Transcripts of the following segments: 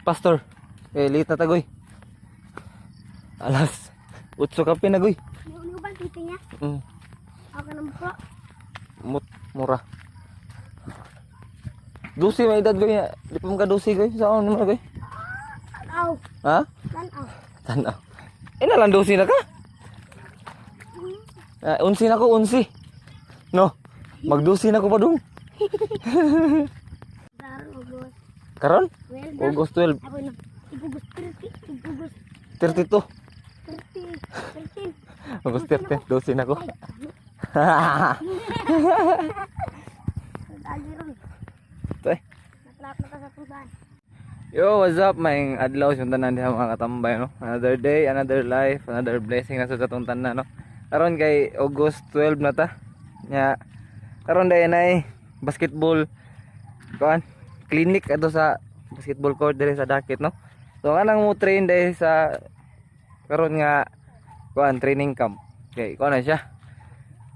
Pastor. Eh, late na ta, goy. Alas 8 kape na, goy. Yung ba titi niya? Ako ng buko. Mura. 12 may edad, goy. Di pa mga 12, goy. Saan naman, goy? Tanaw. Ha? Tanaw. Tanaw. Eh, nalang 12 na ka? Ah, 11 na ko, 11. No. Mag 12 na ko pa dong. Daron August. Karon? 12. August 12. Ako na. Igugos 30. Igugos 32. 30. 13. August 13, 12 na ko. Dali ron. Ito eh. Natlap na ka sa tuban. Yo, what's up? May adlaw sa tanan diha, mga katambay, no. Another day, another life, another blessing na sa atong tanan, no. Karon kay August 12 na ta. Nya karon dai nay basketball kuan clinic ato sa basketball court dire sa Dakit, no. So kanang mo train dai sa karon nga kuan training camp. Kay kuan na siya.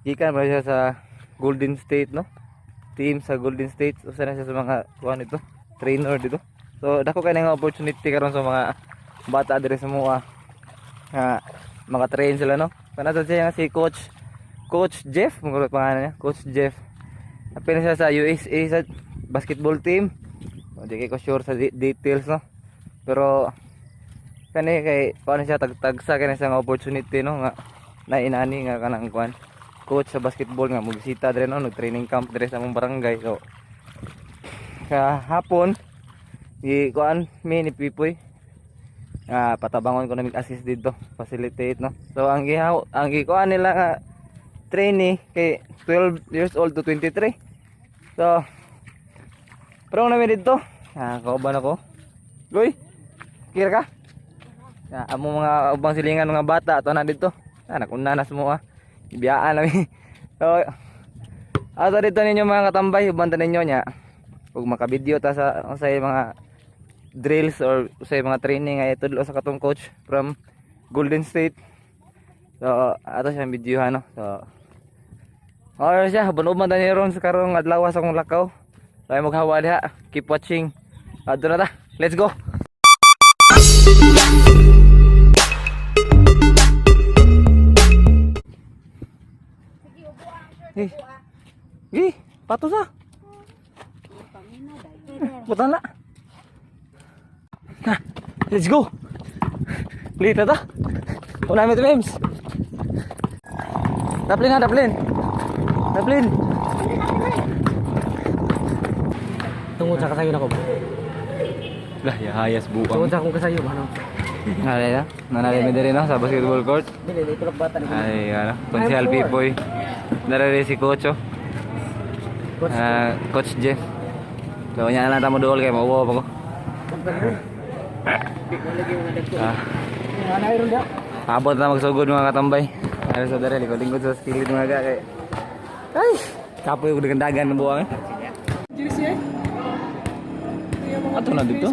Gikan pa siya sa Golden State, no. Team sa Golden State, usa na siya sa mga kuan ito, trainer dito. So dako kay nga opportunity karon sa mga bata diri sa mua nga maka-train sila, no. Kanata siya nga si Coach Coach Jeff, mugurot pangalan niya, Coach Jeff. Apil na siya sa USA sa basketball team. O, di kay ko sure sa details, no. Pero kani kay kuan siya tagtagsa kani siya nga opportunity, no, nga nainani nga kanang kuan coach sa basketball nga mobisita dire, no, nag-training camp dire sa among barangay. So kahapon gi kuan mi ni Pipoy nga patabangon ko na mig-assist dito, facilitate, no. So ang gihaw ang gikuan nila nga trainee kay 12 years old to 23. So pero namin dito, kauban ako, goy. Kira ka. Amo mga ubang silingan, mga bata ato na dito. Nakuna na sa. Ibiyaan namin. So ato dito ninyo, mga katambay, uban ta ninyo nya. Ug makabidyo ta sa mga drills or sa mga training ay tudlo sa katong coach from Golden State. So ato siyang videohan, no. So Alright siya, uban-uban ta ni ron sa karong adlaw sa akong lakaw. Tayo maghawa diha. Keep watching. Adto na ta. Let's go. Eh. Eh, pato sa. Puta na. Na, let's go. Late na ta. Una mi memes. Daplin ha, daplin. Daplin. Tungod sa kasayo na ko ba? Lah, ya hayas Tungod buang. sa akong kasayo ba, no? Nalay na. Nanalay mi diri, no, sa basketball court. Dili dili tulog bata ni. Ay, ano, Konsyal Pipoy. Narare si coach, oh. Coach. Ah, Coach Jeff. So, nya lang tamo dool kay mauwaw pa ko. Ah, Ano ron da? Abot na magsugod, mga katambay. Ano sa dere, likod-lingkod sa kilid, mga ga kay. Ay, kapoy og dagan ng buwang. Eh. Ato na dito?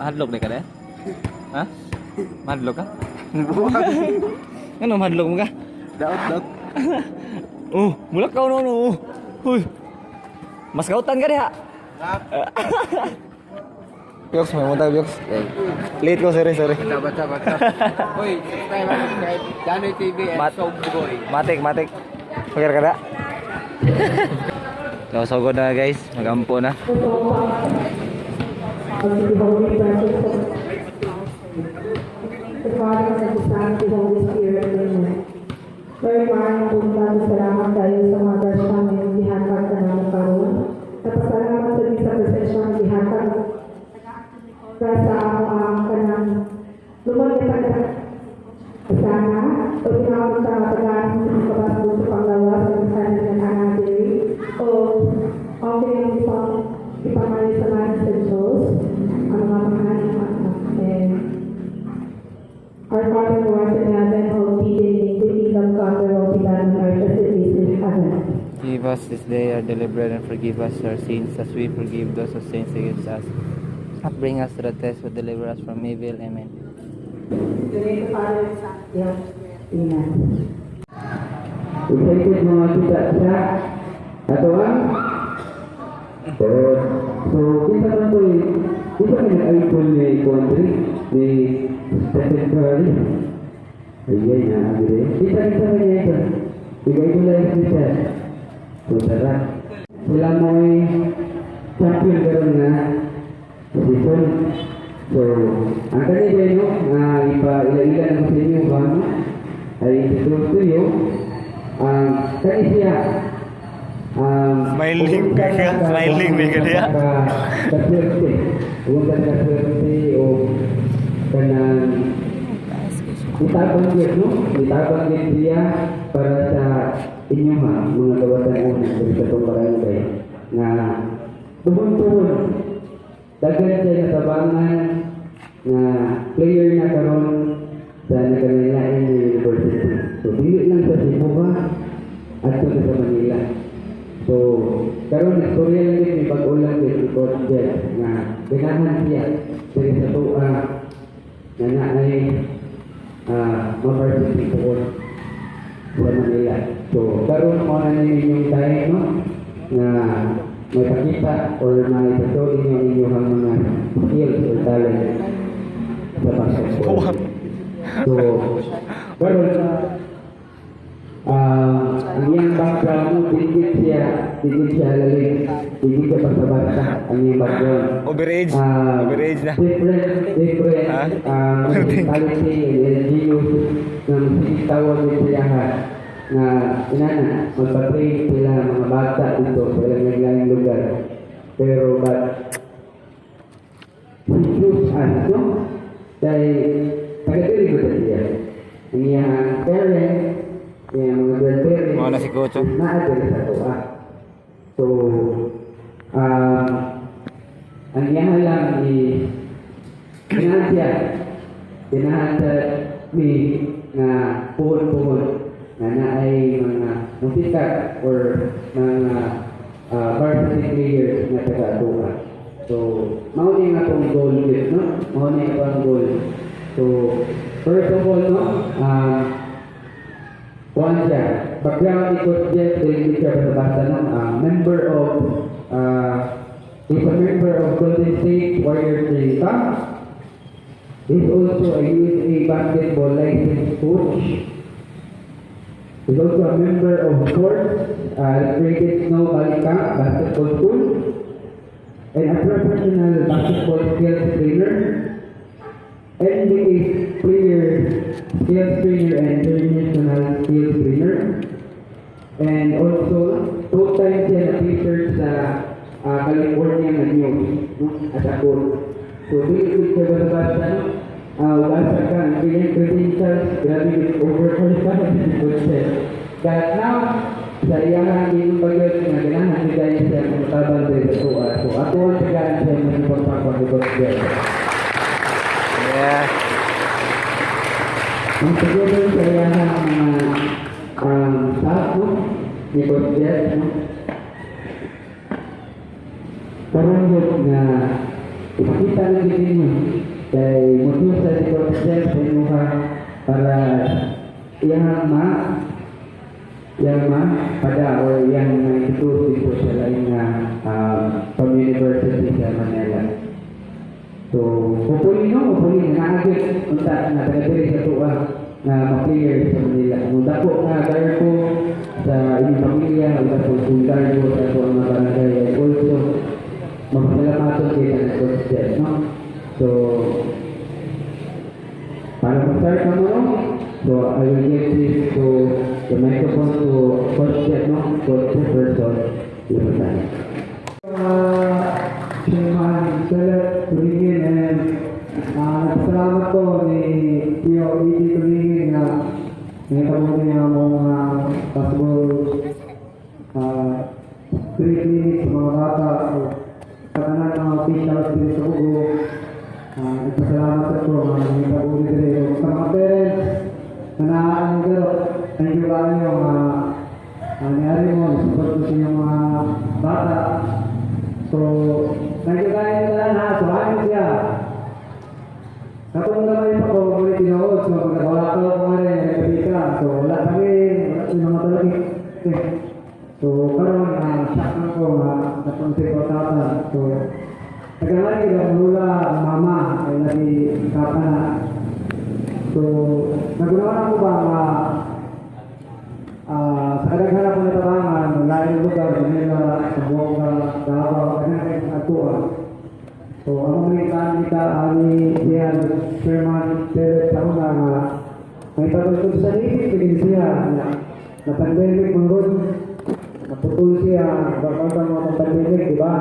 Hadlok di ka de? Ha? Madlok ka? Ano madlok mo ka? Daot daot. Oh, mulak ka no no. Huy. Mas kautan ka diha. Biox, may munta Biox. Late ko, sorry, sorry. Bata bata bata. Hoy, subscribe subscribe. Danoy TV and Sob Bugoy. Matik, matik. Okay ka na? So, sugod na, guys. Magampo na. Of the Holy Presence of the Father, and the Son, and the Holy Spirit. Amen. Lord, maayong buntag, salamat kayo sa mga grasya nga gihatag ka namo karon. Napasalamat sa sa presensya nga gihatag ka sa amo ang kanang lumad na sana o tinawag sa tagaan sa kabasbo sa panggawas sa sana ng anak diri o okay ang ipamali sa ngalan sa Diyos ang mga pangalan ng anak. Amen. Our Father who art in heaven, hallowed be thy name, thy kingdom come, thy will be done on earth as it is in heaven. Give us this day our daily bread and forgive us our sins as we forgive those who sin against us. Not bring us to the test, but deliver us from evil. Amen. In the name of the Father, and the Son, and the Holy Spirit. Amen. Excited mga kita sa ato ang. So, kinsa man to eh, kinsa man nag-iPhone nga ikuan? Stephen Curry. Ayun na, agre. Kita kita ba niya ito? Ibigay ko lang siya. So tara. Sila mo'y champion karon nga season. So, ang kanila, no, nga ipa-ila-ila na ko sa inyo ba, no? Ay introduce to you, ang kani siya, Smiling ka ka, smiling ka diya. Kaswerte. Huwag ka kaswerte o kanang itabang gyud, no? Itabang gyud siya para sa inyo ha, mga kabatan-una diri sa atong barangay nga tuhon-tuhon daghan siya natabangan nga player na karon sa nagkalain nga university. So dili lang sa Cebu ha, adto na sa Manila. So karon istorya lang gyud, may bag-o lang gyud si Coach Jeff nga ganahan siya diri sa tua nga naay ma-varsity puhon sa Manila. So karon mo na ninyong time, no, nga may pakita or may show ninyo ang inyong mga skills or talent sa basketball. So karon ang iyang background mo, digit siya lalim, digit siya basta-basta ang iyang background. Overage. Overage na. Different, different Ha? Municipality and LGU ng sige tawag nito siya ha, na inana, magpa-train sila mga bata dito sa ilang ilang lugar. Pero but he choose us, no? Dahil taga-diri ko siya. Ang iyang parents, iyang mga grandparents, Mao na si Coach, oh. naa diri sa tuwa. So, ang iyang lang is ganahan siya. Ganahan sa mi nga puhon-puhon nga naay mga musika or mga varsity players nga taga-Atuha. So, mao ni nga atong goal yun, no? Mao ni atong goal. So, first of all, no? Kuan siya. Background ni Coach Jeff, dili siya basta-basta, no? Member of, he's a member of Golden State Warriors Training Camp. He's also a USA basketball licensed coach. He's also a member of Sports Created Snow Valley Camp Basketball School and a professional basketball skills trainer, NBA player skills trainer and international skills trainer. And also, two times siya na-featured sa California na news, no, as a coach. So, dili ko siya basta-basta, no? Basta ka, ang kanyang credentials, grabe, overqualified si Coach Jeff. But now, sa iyang iyong pagod nga ganahan siya siya mutabang diri sa tuwa. So, ako ang tagaan siya masipagpapag ni Coach Jeff. Ang together sa iyang mga staff, no, ni Coach Jeff, no? Karon gyud nga ipakita lang gyud ninyo kay motul sa si Coach Jeff sa inyong para iyang ma pada or iyang na-introduce dito sa lain nga from university sa Manila. So, hopefully, no, hopefully naagit unta na taga diri sa tuwa na ma-player sa Manila. Mo dako nga garbo sa inyong pamilya, o dako kung garbo sa ato ang mga barangay and also mapasalamaton kita ng Coach Jeff, no? So, para mag-start na mo, no? So, I will give this to the microphone to Coach Jeff, no? Coach Jefferson Limutan. Chairman Philip Tulingin and nagpasalamat ko ni Tio E.D. Tulingin nga nangitabo niya ang mga possible free clinic sa mga bata o sa tanan mga officials din sa Bugo. Nagpasalamat ko nga nangitabo ni diri. O sa mga parents na naaan pero thank you kaayo nga niari mo, support ko sa inyong mga bata. So, thank you kayo tanan ha. So, ayun siya. Katong gamay pa ko, ngunit tinuod. So, nagwala ko ko nga rin, nagkabika. So, wala kami, wala kami mga talagi. So, karon shock na ko nga katong si tata. So, nagkamali ang lula, ang mama, ay lagi kapa na. Amo ni kan kita ani siya Chairman Tere sa una nga may tapos ko sa Navy pwede siya na, na pandemic man gud, naputol siya bakal mga pandemic, di ba?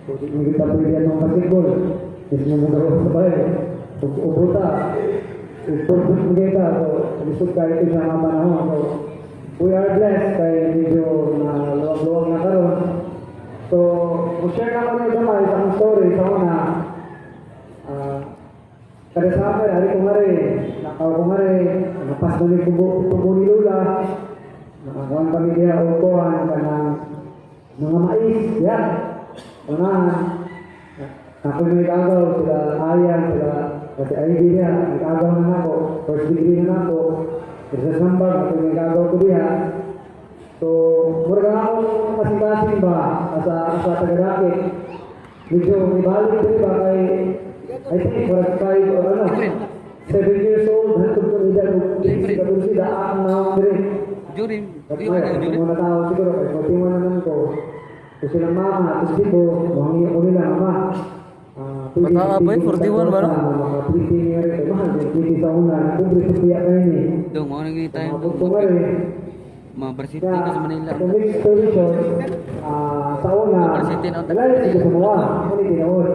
So di kita pwede atong basketball mismo mo garo sa balay ug ubuta ug purpose mo kita. So lisod kayo ito siya nga panahon. So we are blessed kay medyo na luwag-luwag na karon. So mo share na ko na gamay sa akong story sa una. Kada summer, ari ko nga rin, nakaw ko nga rin, napas na ni tubo, tubo ni Lula, nakakuhan kami diha o kuhan ka ng mga mais, ya. Unahan, ako may gagaw, sila Ayan, sila, kasi ID niya, nag-agaw na ako, first degree na ako, sa sambag, ako may gagaw ko diha. So, mura ka ako kasing-kasing ba, asa taga-dakit. Medyo may balik diri ba kay I think murag 5 or ano, 7 years old, hantod ko edad, 14, daang naong diri. Jurim, Ay, mga tao siguro, kay 41 naman ko. So silang mama, tapos tipo, mangiyo ko nila, "Mama, pwede Bata ka ba eh? 41 ba, no? Mga pretty niya rin, kay mahal, yung pretty sa una, pobre sa kuya kayo ni." Dong, mo nang tayo. Mga punto nga rin. Mga varsity ka sa Manila. To make story short, sa una, Presidente ng wala rin siya gumawa, ano tinuod.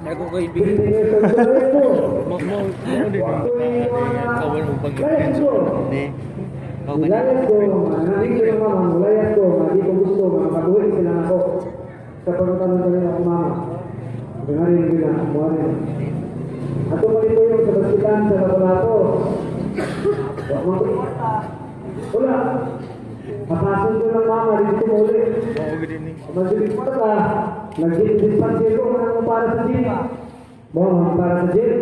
Ako kaibigan. 15 years old ko rin ko. Mo mo mo din. Layas ko. Ne. Kau ba? Layas ko, nandito yung mama, layas ko, nga di ko gusto, mga kabuhi sila na ako. Sa pagkatanong kami ako mama. Nga rin yun na, mo rin. Ato mo ito yung sa baskitan sa Lapu-Lapu. Wa mo. Wala. Kapasin ko ng mama, dito mo ulit. Magsigit pa ka, nag-gym dispenser ko, ano mo para sa gym? Mo, para sa gym.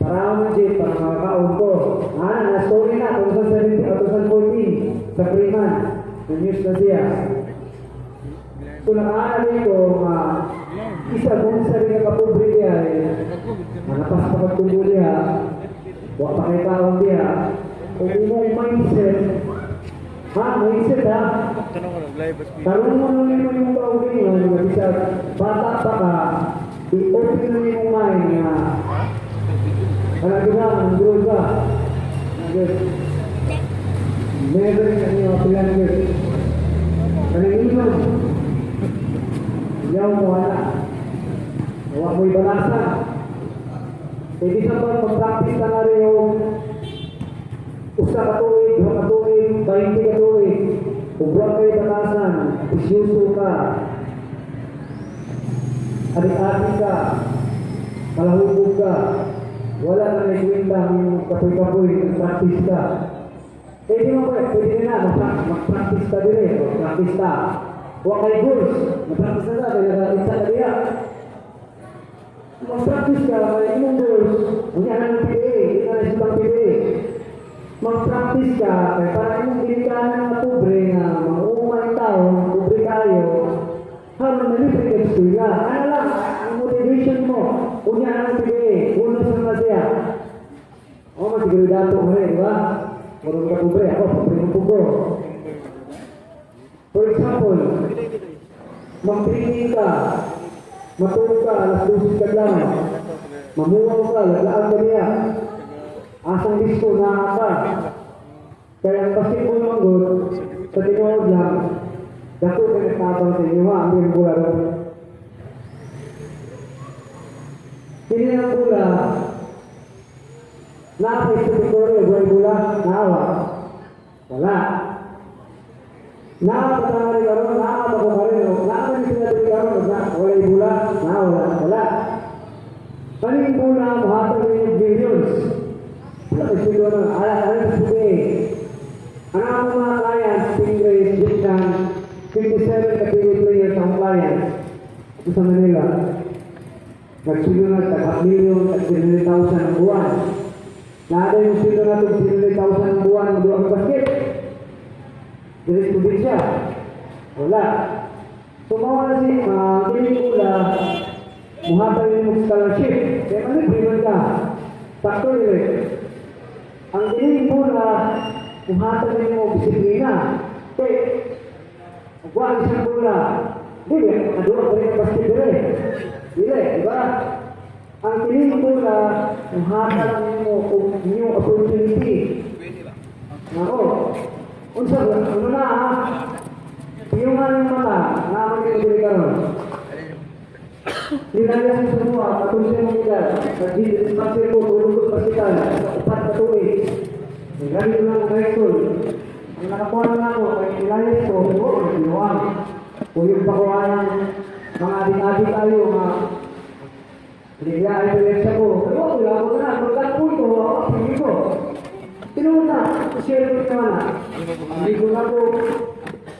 Para ako ng gym, para makakaon ko. Na story na, 2017 o 2014, sa Freeman. Na-news na siya. So, nakaalay ko, nga, isa kung sa rin kapobre niya, eh, napas pa pagtubo niya, wa pa kay taon niya, kung imong mindset, ha, mindset ha, karon mo na nimo yung kaugalingon, nga bisag bata pa ka, i-open na imong mind nga, ano ka, ang grow ka. Good. Never ka niyo pilan good. Kanang Yaw mo wala. Wa mo'y balasan. Eh di sa pag mag-practice na nga rin yung usa ka tuig, duha ka tuig, 20 ka tuig. Kung wa kay batasan, isyuso ka, adik-adik ka, malahubog ka, wala na may kwenta yung kapoy-kapoy, practice ka. Eh di mo pwede, pwede na, mag-practice ka din eh, mag-practice ka. Wa kay goals, mag-practice na ka, kaya nag-isa ka diya. Mag-practice ka, kaya imong goals, unya na ng PBA, di na na sibang PBA. Mag-practice ka, kaya para imong ginikanan nga pobre nga, mga umay tao, pobre kayo, haron malibre ka eskwela. Ano lang, ang motivation mo, unya na ng PBA, unos na siya. O, masiguro dato mo rin, di ba? Marunong ka pobre, ako, pobre mo pugo. For example, mag-training ka, matulog ka, alas 12 ka lang, mamuha ka, laglaan ka niya, asang disco, naa ka. Kaya ang basketball man gud, sa tinuod lang, dako ka nagtabang sa inyo, ha, ang yung bola ron. Kini ang bola, naa pa sa Victoria, buhay bola, naawa. Wala. Naa pa tama rin karon, naa pa ko karon, naa pa ni sila diri karon, na wala bola, naa wala, wala. Kaning bola mohatag ninyo billions. Wala kay siguro na, ala ala sa today. Ang akong mga clients, Stingray, Vietnam, 57 ka PBA players ang clients ito sa Manila. Nagsulo na tag half million, tag 300,000 ang buwan. Naada yung sweldo na itong 300,000 ang buwan ang duha ang basket. Dili sa probinsya. Wala. So, mao na si kining bola, muhatag nimo og scholarship. Kaya malibre man ka. Sakto dili. Ang kining bola, muhatag nimo og disiplina. Kay, ug wa isang bola, dili, makaduha pa rin ang basket dire. Dili Ang kining bola, muhatag nimo og new opportunity. Nako. Unsa ba? Ano na ha? Piyungan yung mata, naman kayo diri karon. Linaya sa semua, 14 mong edad, nag-sponsor ko, tulog ko pasikan, sa 4 ka tuig. Grabe ko lang ang high school. Ang nakakuha na ako, kay nilayas ko, oh, nagpinuang. Kuyog pa ko ng mga adik-adik ayo, mga bigla ay diferensya ko. Pero wala ko na, pagkatpul ko, ako, hindi ko. Tinuod na, share ko naman na. Hindi ko na ko,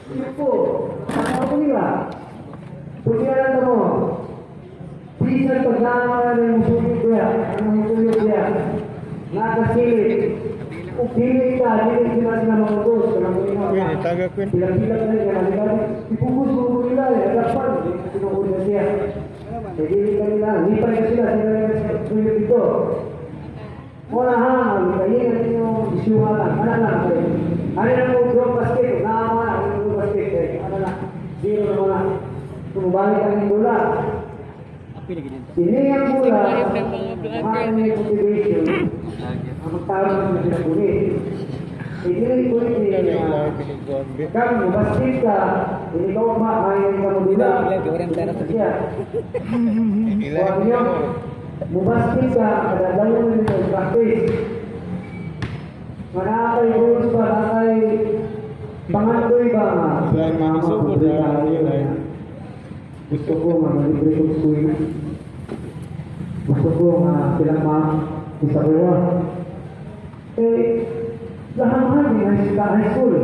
hindi ko, ako ko nila. Kung lang mo, bisan pag naman na yung sugod niya, ang mga tuyok niya, nakasilip. Kung dili ka, dili sila sila makugos. Bilang-bilang na rin, kaya ipugos mo nila, eh, dapat, tinukod na siya. Kaya dili ka nila, lipay na sila, sila na sa tuyok dito. Wala ha, kayo na ninyo isyuha lang, ano lang, kayo. Ano na mo, drop basket, naama na, ano drop basket, eh, ano na, zero na wala. Tumubalik ang bola. Ini ang bola, may motivation, ang magtawag ng pinaguli. Hindi ko hindi na kung mo basket ka, hindi ka ma, may ka mo dula. Siya. Huwag niyo, mubasket ka, kadalawan mo nito, practice. Manakay goals ba, nakay pangandoy ba nga? Gusto ko nga malibre ko school. Gusto ko nga silang ma isa ko. Eh, lahat mahal din high school,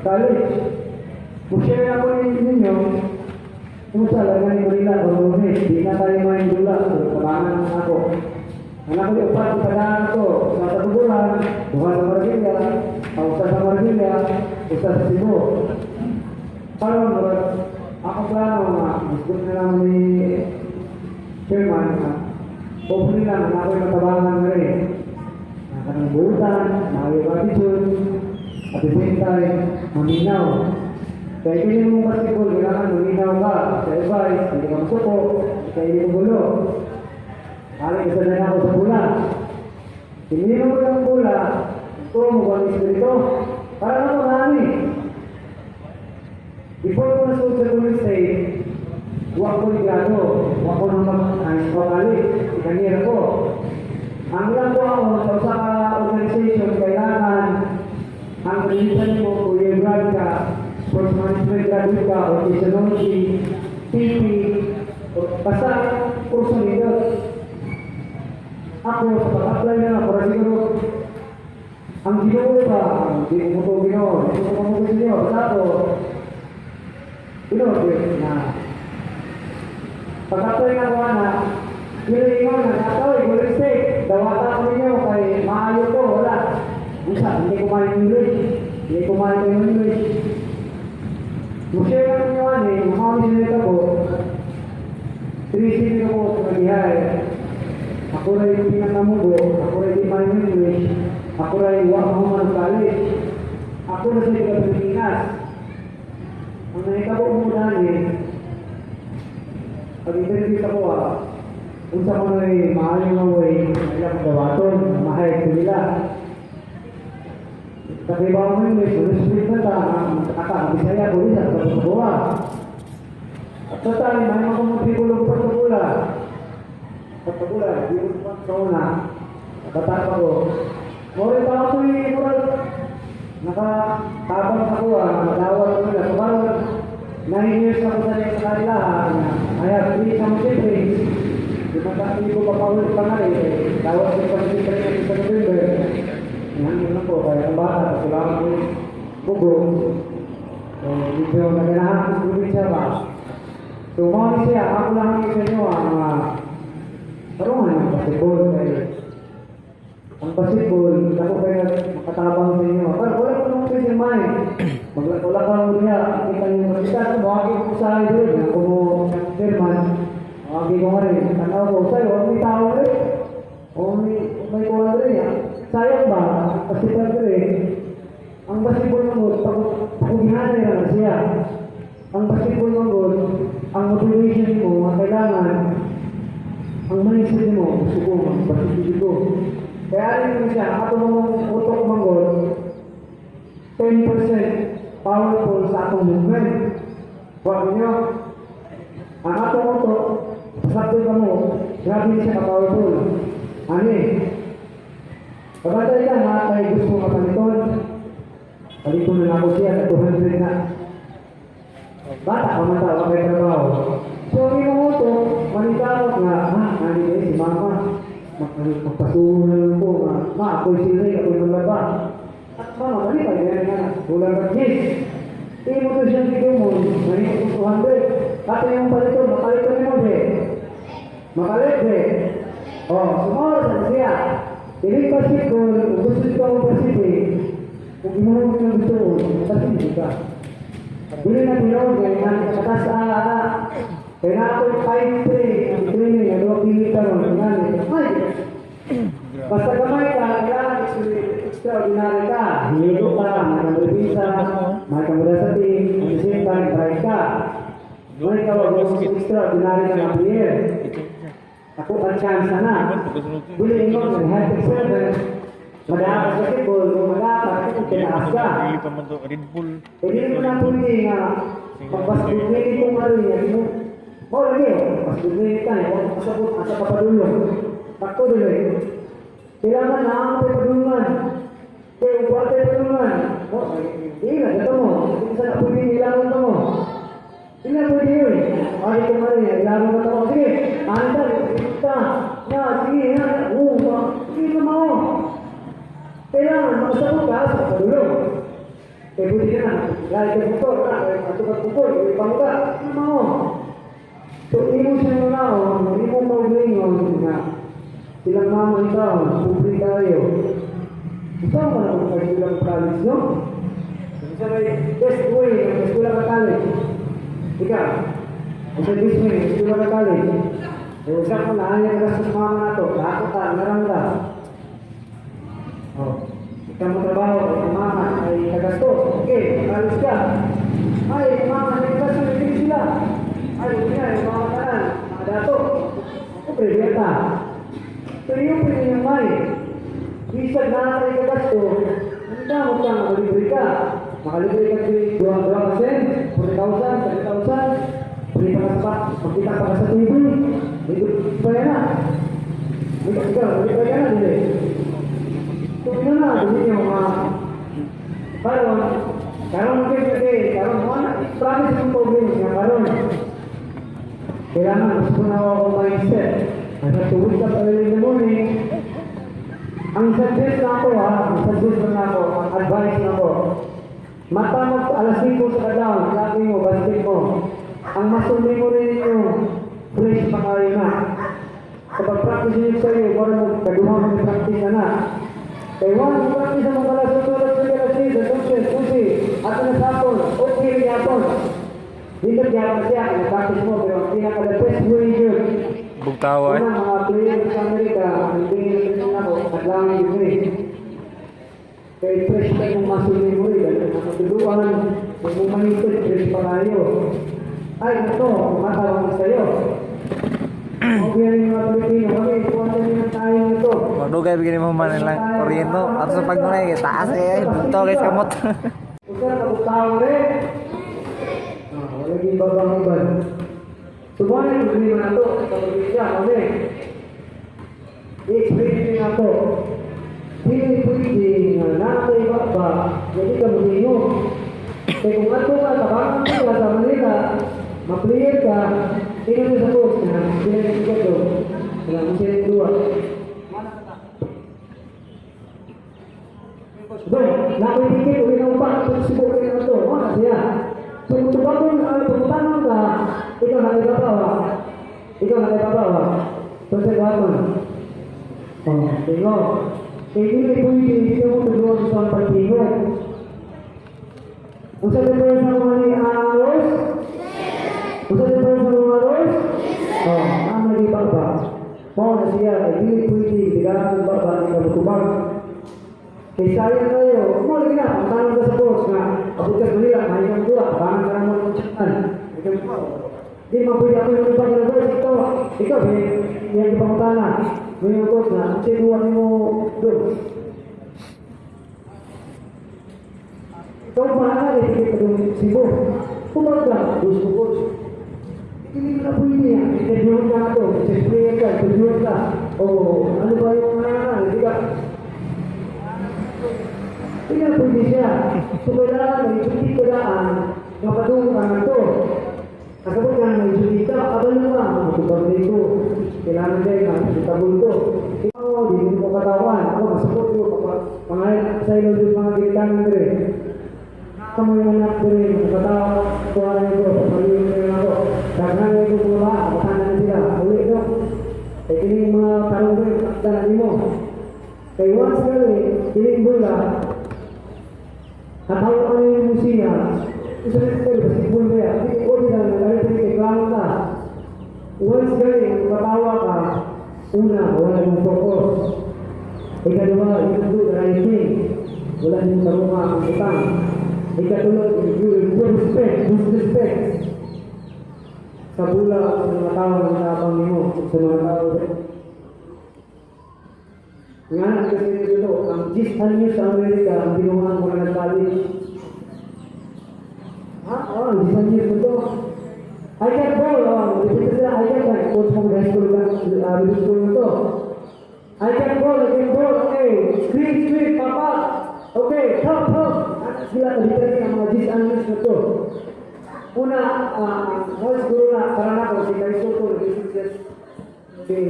college. Kung share ako ninyo, kung sa lagan ni Manila, o Lunes, di na tayo main dula, so tabangan ako. Anak ko yung upat, itagaan ko, sa Tatuburan, bukas sa Maragilla, usa sa Maragilla, usa sa Cebu. Parang, ako plano nga, gusto na lang ni chairman, nga, hopefully lang, anak ko yung matabangan na rin. Nakakanang buutan, maayo attitude, at the same time, maminaw. Kaya hindi mo basketball, kailangan maminaw ka sa advice, hindi ka masuko, kaya hindi mo gulo. Balik isa na ako sa bola. Hindi mo lang bola, ito mo ba ang espiritu? Para na marami. Before ko nasuot sa Golden State, wa ko ligado, wa ko nang mag-college, ikanira ko. Ang lang ko ako sa usa ka organization, kailangan ang credential mo, 2-year grad ka, sports management graduate ka, o technology, TP, o basta kurso ninyo. Ako, sa pag-apply na, para siguro, ang Ginoo ba, hindi ko mo Ginoo, hindi ko mo sa inyo, basta ako, Ginoo, na, pag-apply na ko na, yun yung ingon, nagkataw, Golden State, dawata ko ninyo, kay maayo ko, wala. Usa, hindi ko main English, hindi ko main English. Mo-share lang ninyo ani, makaon nila ko, Tinisin ko sa kalihay. Ako rin yung pinakamugo, ako rin di main English, ako rin wa mahuman college. Ako na sa Pilipinas. Ang nahitabo mo dani, pag-interview sa ko ah, unsa ko na maayo nga way, ilang dawaton, mahay ko nila. Kakibaw mo English, manuscript na ta, ata, Bisaya, Bulis, at Pagkabuha. At sa time, may mga kumatrikulong pagkabula. Pagkabula, di ko pa sa una, bata pa ko. Mori pa ako yung moral, nakatabang ako ah, nadawat ko nila. So parang, 9 years ako sa kanila, ah, I have three some siblings. Di ba hindi ko pa paulit pa nga eh, dawat ko pa siyempre sa November. Yan yun lang po, kaya ang bata, kailangan ko yung bugo. So, medyo naganahan ko sa probinsya ba. So, mga siya, ako lang ang isa nyo, ang tarungan ng basketball. Kaya, ang basketball, ako kaya makatabang sa inyo. Pero wala ko nung peace in mind. Wala ko nang niya, kita niyo makita, mawagi ko sa idol, ako mo, chairman, mawagi ko nga rin, tanaw ko, sa'yo, may tao rin. O may kuha rin. Ah. Sayang ba, basketball rin, ang basketball mo, pag pag na siya. Ang basketball mo, ang motivation mo, ang kailangan, ang Ang mindset mo, gusto ko, magbasig ko. Kaya rin mo siya, ato mong utok manggol, 10% powerful sa atong movement. Wa niyo, ang atong utok, pasabto ka mo, grabe siya ka-powerful. Ani, kabantay ka na, kay gusto nga paliton. Paliton na ako siya, na 200 na. Bata ka man tao, kay trabaho. So, ang imong utok, manikamot nga, ha, ani eh, si mama, magpasuho na lang ko, nga, ma, ako'y silay, ako'y maglaba. At mama, mali pa, ganyan nga, kulang ka, yes. Imo to siyang gigumon, mali ko 200. Kato yung paliton, makaliton mo, de. Makalit, de. Oh, sumawag sa siya. Dili pa siya kung gusto ka mo pasite, kung imo mo yung gusto mo, pasite ka. Dili na tinuod kay nang katas kay na ako 5-3 ang training ano pili ka ron ngani. Ay. Basta gamay ka, kailangan extraordinary ka. Hilo ka, makamribisa, makamura sa team, at the same time, try ka. May ka wag extraordinary ka na player. Ako ang chance na. Dili ingon, health servant, madakas sa basketball, kung madakas, tinaas ka. Red Bull. Eh, dili mo na pwede nga, pagbasketball ko nga rin, mo, mo lagi, basketball ka, eh, huwag kasabot, asa ka padulong. Takto dili. Kailangan na ang padulungan. Kaya kung wala tayo padulungan, mo, di na, gato mo, hindi sa na pwede, ilangon ka mo. Hindi na pwede yun. Ay, ito nga rin, ilangon ka mo. Sige, anda, ka, na, sige, na, oo, sige na mo. Kailangan, makasabot ka sa padulong. Eh, pwede ka na. Lagi ka motor ka, ay matugag pukol, ay pangga, ano mo? So, imo siya nga naon, imo kaugalingon nga, silang mama ikaw, pobre tayo. Ikaw man ako kay silang college, no? Sa may best way ng eskwela ka college. Ikaw, ang sa best way ng eskwela ka college. Eh, sa ko na, ayaw ka sa mama na to, lahat ka, narang ka. Oh. Ikaw mo trabaho, ay mama ay kagastos. Okay, college ka. Ay, mama ay kagastos, hindi sila. Ay, hindi na, yung mga tanan, mga dato. Siyempre, di ka. So, yung pinili may, bisag na kay kagasto, ang damot ka, makalibre ka. Makalibre ka 2%, 40,000, 30,000, pwede pa ka sa, magkita pa ka sa TV, hindi pa yan na. Hindi ka, hindi pa yan na, hindi. So, yun na, hindi nyo mga, karon, karon mo kayo kasi, karon mo na, promise yung problems nga karon. Kailangan, gusto na ako mindset. I have to wake up early in the morning. Ang suggest na ako ha, ang suggest na ako, ang advice na ako, mata mo alas 5 sa kadlaw, lagi mo, basket mo. Ang muscle memory ninyo, fresh pa kayo na. Sa pag-practice ninyo sa iyo, parang magkaduha mo practice na na. Kaya wala mo practice ang mga alas 8, alas 9, alas 10, alas 11, 12, ato na sa hapon, okay rin hapon. Dito gyapon siya, practice mo, pero ang pinaka the best way yun. Bugtawa eh. Una, mga player sa Amerika, ang tingin na ako, kadlangan yun eh. Kaya fresh pa yung muscle memory, dahil nakatuluan, kung bumalik fresh pa kayo. Ay, ito, matawag sa'yo. Okay rin yung mga Pilipino, kami, kuha na rin tayo nito. Magdugay bigyan mo man lang kuryente. Ato sa pagnunay taas eh, bugtaw guys kamot. Usa ka bugtaw rin. Ah, wala gyud babang uban. So, mo na yung problema na to, sa probinsya, kami. I-explain din na to. Dili pwede nga naa kay baba, hindi ka mulingo. Kaya kung ato ka, tabangan ka sa Manila, ma-player ka, tingnan mo sa coach na, sila yung ticket do. Wala mo sila yung duwa. Doon, nakoy ticket, uwi na upa, subok ka na to. Wala siya. So kung tubagon, tumutanong ka, ikaw na kay babawa. Ikaw na kay babawa. So sa guwaton. Oh, tingog. Eh, dili pwede, hindi mo tuduan sa pagtingog. Unsa difference sa mga ni hours? Unsa difference sa mga hours? Oh, ang lagi baba. Mao na siya, kay dili pwede, tigaan ang baba, hindi ka mutubag. Kay sayang kayo, mo lagi na, ang tanong ka sa boss nga, abot ka sa Manila, may kang duwa, bangan ka na mo ng tsakan. May kang duwa. Di man pwede ako yung ibang na coach, ikaw, ikaw, yung ibang tana. May yung coach na, kasi duwa mo doon. Ikaw pa na, eh, kita doon Cebu. Kumbaga, gusto coach. Hindi mo na pwede yan. Interview ka to, chess player ka, interview ka. O ano ba yung mga hindi ka. Hindi na pwede siya. So kailangan may duty ka daan, mapadungo ka na to. Kasabot ka na may duty ka, kabalo ka, matubag dito. Kailangan tayo na tabul ko. Ikaw, di mo katawan. Ako, masabot ko. Pangalan sa ilo yung mga gintangan dire. Kamu yung anak dire, makatawa, kuha na ito, papaliw na ako. Daghan na ito mga ba, baka na sila, uli no. Kaya kini mga tarong rin, tanan mo. Kaya once kali, kining bola, natawa ka na yung siya, isa na ito, basketball ba yan? Hindi, o di lang, nagalit kay klaro ka. Once kali, matawa ka, una, wala mong focus. Ikalawa, you can do the right thing. Wala niyong tarunga ang utang. Ikatulo, you respect, disrespect. Sa bula sa mga tao ng tapang nimo, sa mga tao. Nga kasi dito, ang 10 años sa Amerika, ang ginawa ko na nag-college. Ha? Oh, ang 10 años ito. I can ball, oh, dito sila, I can, coach mong high school lang, middle school na to. I can ball, okay. Screen, screen, pop up. Okay, top, top. Ano sila, kalita ang mga 10 años na to. Una, well, siguro na, para na ako, si Kai Soto, nag-isip siya, kay,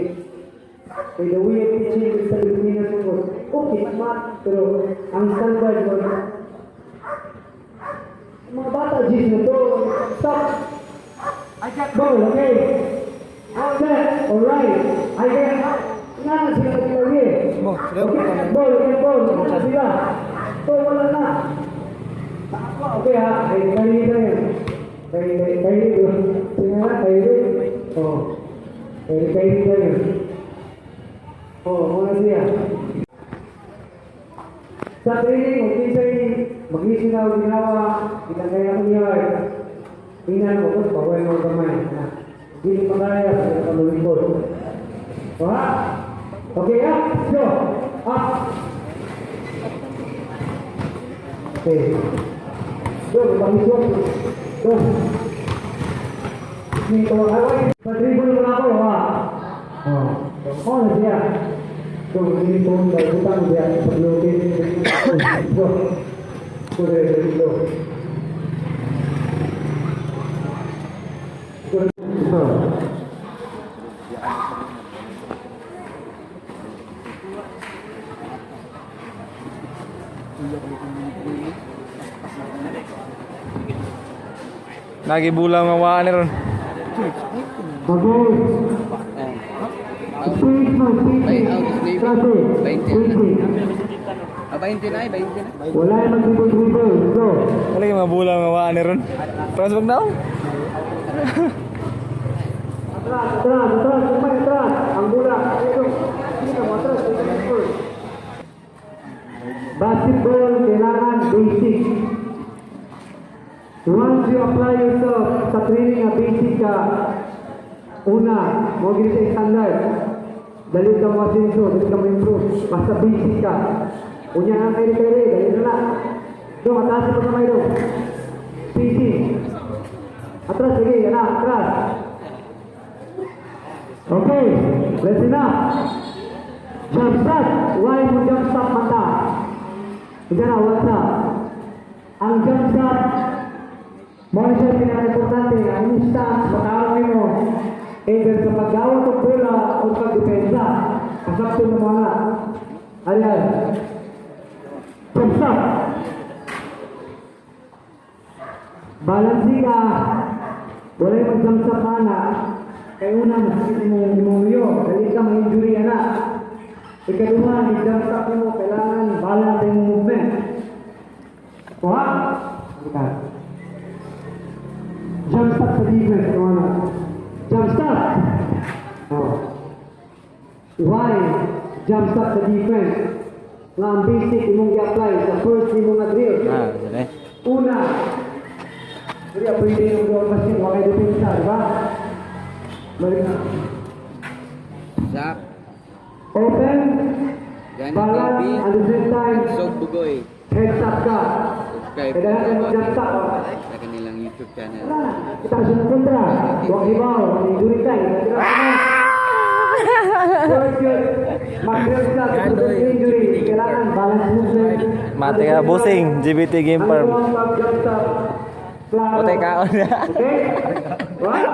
kay the way of teaching sa Pilipinas ko, okay, smart, pero ang standard ko, mga bata, G's na to, stop. I got ball, okay. Out left, alright. I get, nga na sila lagi. Okay, ball, okay, ball, nga na sila. So, wala na. Okay ha, kay kay na yan. Kay kay kay sige nga, kay Oh. Kay kay na yan. Oh, muna siya. Sa training, kung kinsay mag-isip na ginawa, itangay ako niya. Tingnan mo, kung paway mo kamay. Hindi pa kaya, sa kamulingkod. O ha? Okay, up, go! Up! Okay. Go, pangisuok. Go. Dito, ay, pa-dribble mo na ako, ha? Oh. Oh, na siya. Go, dito, butang siya, paglutin. Go. Go, dito. Go. Ito. Nagibula nga waan ni ron. Okay. Space mo, space. Ay, out is Navy. Traffic. 20 na. 20. Ah, 20 na eh, 20 na. Wala yung mag-dribble-dribble. Go. Wala yung mga bula nga waan ni ron. Transfer na. Atras, atras, atras, kamay, atras. Ang bola. Ito. Hindi mo, atras. Basketball, kailangan basic. Once you apply yourself sa training na basic ka, una, mo gini sa standard. Dali ka mo asenso, dali ka mo improve. Basta basic ka. Unya nga kay kay dali na na. Do, mataas pa kamay do. Spacing. Atras, sige, yan na, atras. Okay, listen up. Jump stop. Why mo jump stop mata? Ika na, what's up? Ang jump stop, mo na siya pinaka-importante, ang imong stance, matawag mo, either sa paggawat og bola o pagdepensa. Kasabto mo mga. Ayan. Jump stop. Balansi ka. Wala yung mag-jump stop mana. Kaya una, masakit mo imong iyo. Dali ka ma-injury na. Ikaduha, i-jump stop mo, kailangan balance yung movement. Kuha? Kita. Jump stop sa defense. Ano na? Jump stop. Oh. Why? Jump stop sa defense. Nga ang basic imong i-apply sa first imong nga drill. Ah, sige. Una, hindi pwede yung goal machine, wala kayo depensa, di ba? Balik na. Zap, Open, Danoy balance, TV, at the same time, and Sob Bugoy. heads up ka. Subscribe Kailangan po mag-jump stop. sa kanilang YouTube channel. Wala na. Itaas yung kontra. Huwag hibaw. Injury ka. Tira ka na. Work yun. Mag-drill ka to prevent injury. Kailangan balance movement. Mate ka, busing, GBT Game Farm. Ano ang pag-jump stop? Klaro. Patay kaon. Okay? What?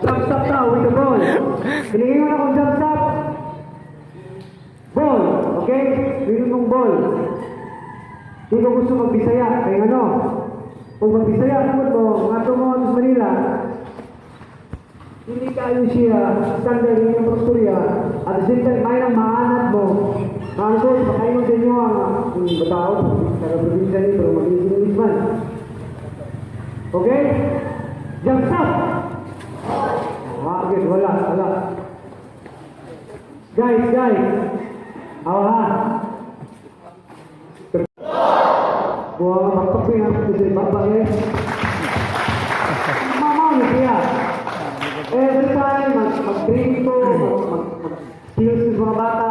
Jump stop now with the ball. Hiningin mo na kung jump stop. Ball. Okay? Minum mong ball. Hindi ko gusto magbisaya. Kaya ano? Kung magbisaya mo to, mga mo sa Manila, hindi kayo siya, standard yung istorya, at the same time, may nang maanat mo, maangkot, baka yung sa inyo ang batao, taga-probinsya ni, pero mag-iisip ng man. Okay? Jump stop! Ah, okay, wala, wala. Guys, guys, awa ha. Buwa nga magpapin ang kasi babang eh. Mamaw na siya. Every time, mag-train ko, mag-skills ko sa mga bata.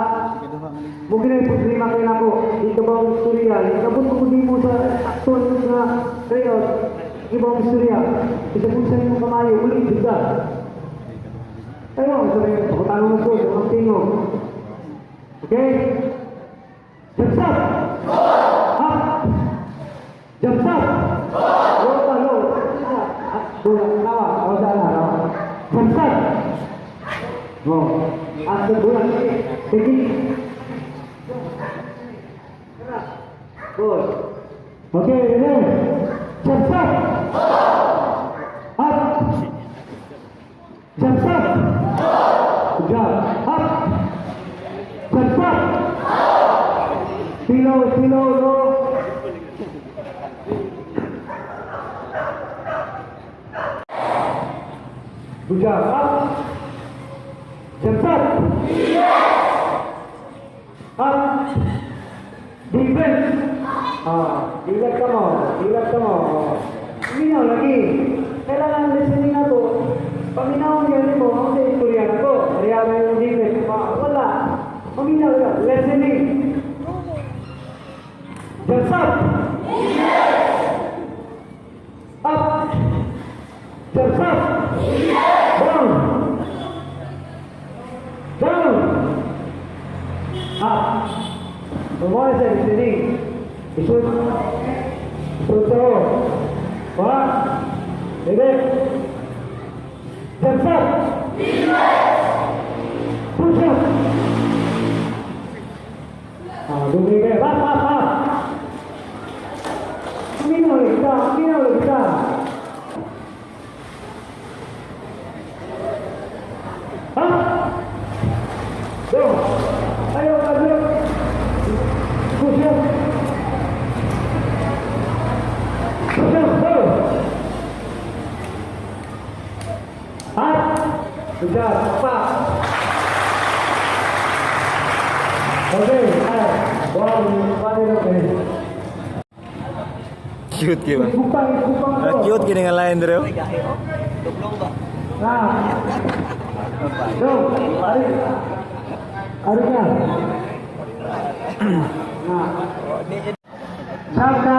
Mungkin na yung problema kayo na ako. Di ka ba ang istorya? Ikabot ko di mo sa actual nga tryout. Di ba ang istorya? Isa kung saan mo kamayo, ulit, di ka. Ayaw, sabi, pakutanong mo ko, sa mga tingog. Okay? Jump stop! Up! Jump stop! Low pa, low. Ah, bola, tawa, tawa sa ala, tawa. Jump stop! Go. After bola, take it. Good. Okay, ready? Jump stop! Up! Jump stop! Good job. Up! Jump stop! Slow, slow, low. Good job. Up. Jump up. Up. Defense. Ah, dilat ka mo. Dilat ka mo. Minaw lagi. Kailangan listening na to. Paminaw niya mo, ang sa istorya na ko. Kaya may yung defense. Ah, wala. Paminaw ka. Listening. Jump up. Up. Jump up. Down. Down. Up. Pumuna sa listening. Isod. Isod sa o. One. Ready. Jump up. Push up. Ah, dumi kayo. Up, up, up. Minaw ulit ka. Minaw ulit ka. Up. Go. Ayaw, ayaw. Push up. Push up, go. Up. Good job. Pa. Okay. Ay. One, one, okay. Cute kay ba? Bukang, bukang Ah, to. cute kini nga line dire. Oh. Ah. Go. Ari. Ari ka. Ah. Jump ka.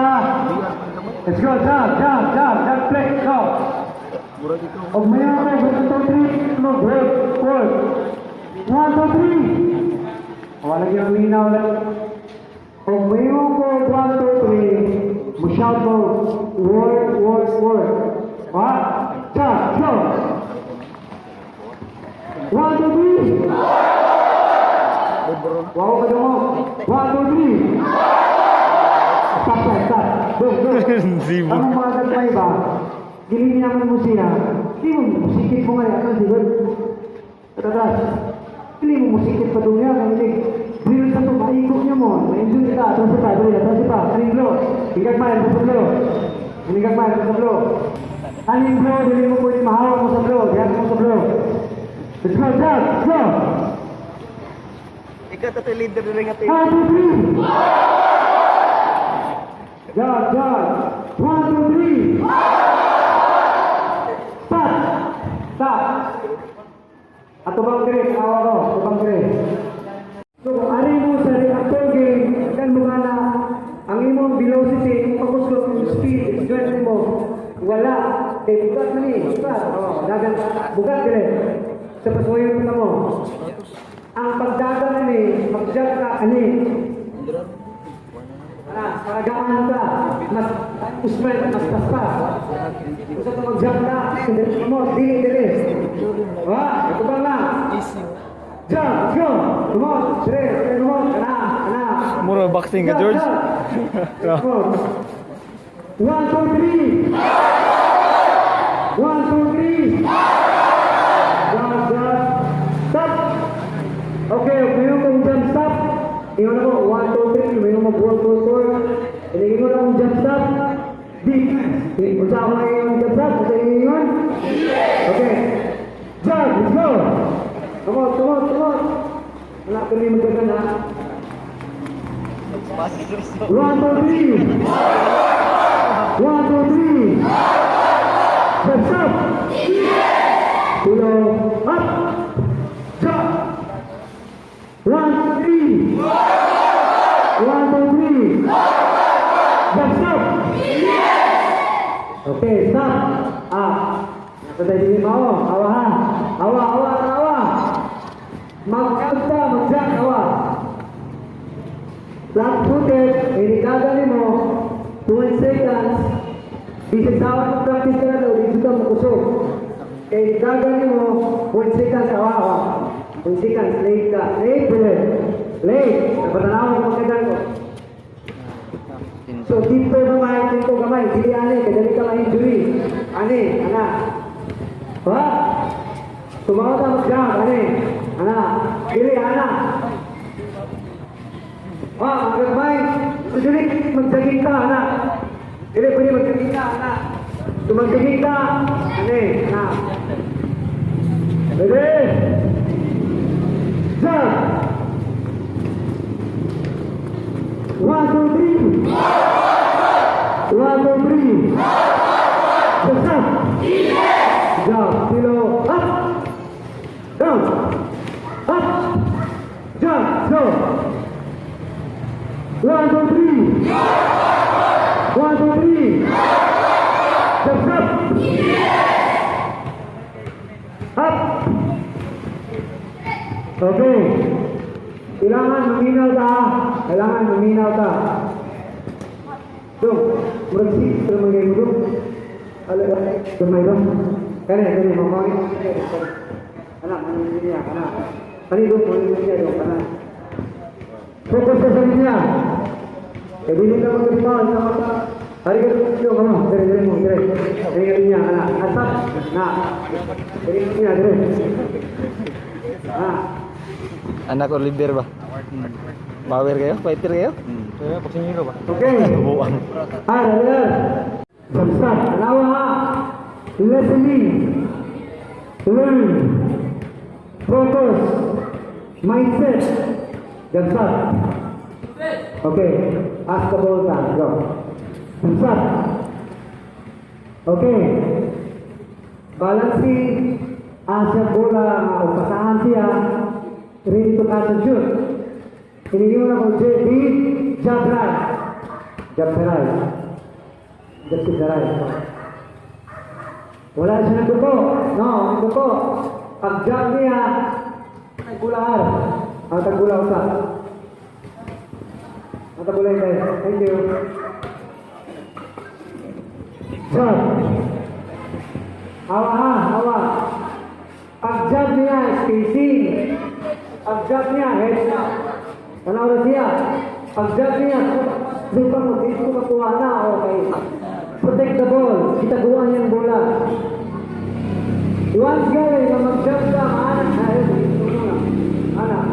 Let's go, jump, jump, jump, jump, play, go. Og mayo ka, 1, 2, 3, no, break, work. 1, 2, 3. Wala gyud minaw lang. Og mayo ko, 1, 2, 3, mo shout mo, work, work, work. One, jump, go. 1, 2, 3. Wow, ka mo. 1, 2, 3. Stop, stop, stop. Go, go. Zibo. Ang mga gagmay ba, gilingin naman mo siya, di mo musikit mo nga yan, siguro. Tatas. Dili mo musikit pa doon yan, ang ilig. Drill sa to, maikot niya mo. Ma-injury ka, atras pa, dali, atras pa. Aning blow? Higag man, sa blow. Higag man, sa blow. Aning blow, dili mo pwede mahawak mo sa blow. Diyan mo sa blow. Let's go, jump, let's go. Ikaw to leader rin nga. 1, 2, 3. Jump, jump. 1, 2, 3. Stop. Stop. Atubang dire, awa ko, atubang dire. So, ari mo sa reactor game, kan mo nga na ang imong velocity, imong pagkusog, imong speed, strength mo, wala. Kay bugat man ni, bugat. Oh, dagan, bugat dire. Sa pasuwayon ka mo. Ang pagdagan ani, mag-jump ka ani. Ah, paragaan ka, mas usman, mas paspas. Usa ka mag-jump ka, dili mo, dili dili. Wa, ito ba lang? Jump, let's go. Come on, three, three, come on. Ana, ana. Mura boxing ka, George. Jump, jump. One, two, three. One, two, three. Jump, jump. Stop. Okay, mayroon kong jump stop. Ingon ako, one, two, three. Mayroon mag one, two, four. Ingon akong jump stop. Defense. Unsa ako ngayon jump stop? Unsa ingon? Okay. Jump, let's go. Come on, come on, come on. Wala ko rin magdagan ha. One, two, three. One, two, three. Jump, stop. Tulo, up. Jump. One, two, three. One, two, three. Jump, stop. Okay, stop. Ah, nasa tayo din mo. Awa ha. Awa, awa, awa. Mag-jump ta, mag-jump, awa. Flat footed, inikaga mo, 2 seconds. Bisag sa mo practice ka na daw, dito ka makusog. Kaya ikaga mo, 1 seconds, awa, awa. 1 seconds, late ka. Late, late. Late. Napatanaw mo magkagan ko. So, dito gamay, dito gamay. Dili ani, kadali ka ma-injury. Ani, ana. Ha? Sumaw ka mag-jump, ani. Ana. Dili, ana. Ha, magagmay. So, dili, mag-jogging ka, ana. Dili, pwede mag-jogging ka, ana. So, mag-jogging ka, ani, ana. Ready? Jump! One, two, three. One, two, three. Jump, stop. Jump, kilo, up. Down. Up. Jump, go. One, two, three. One, two, three. Jump, stop. Up. Okay. Kailangan maminaw ka. Kailangan maminaw ka. Dong, murag si pero magay mo dong. Ala, gamay ba? Kani, kani, mamawin. Ana, ano niya, ana. Kani dong, ano niya dong, ana. Focus ka sa linya. Eh, dili ka mag-rebound sa mata. Hari ka dong, dong, ano, dire, dire mo, dire. Dire ka linya, ana. Asap, na. Dire linya, dire. Ah. Anak Oliver ba? Power kayo? Fighter kayo? Okay. Buwang. Ah, dali. Stop. Alawa ha. Listening. Learn. Focus. Mindset. Jump stop. Okay. Ask the ball down. Go. Jump stop. Okay. Balancing asa bola nga o pasahan siya, ready to catch and shoot. Hinigin mo na kung JB, jab right. Jab sa right. Jab sa right. Wala siya ng duko. No, ang duko. Pag jab niya, tagbulaan. Ang tagbula usa. Ang tagbula yun guys. Thank you. Jab. Awa ha, awa. Pag jab niya, spacing. Pag jab niya, heads up. Tanaw na siya. Pag jab niya, lupa mo, dito makuha na, okay. Protect the ball. Itaguan niyang bola. Once gawin na mag-jump ka, maanak na, anak.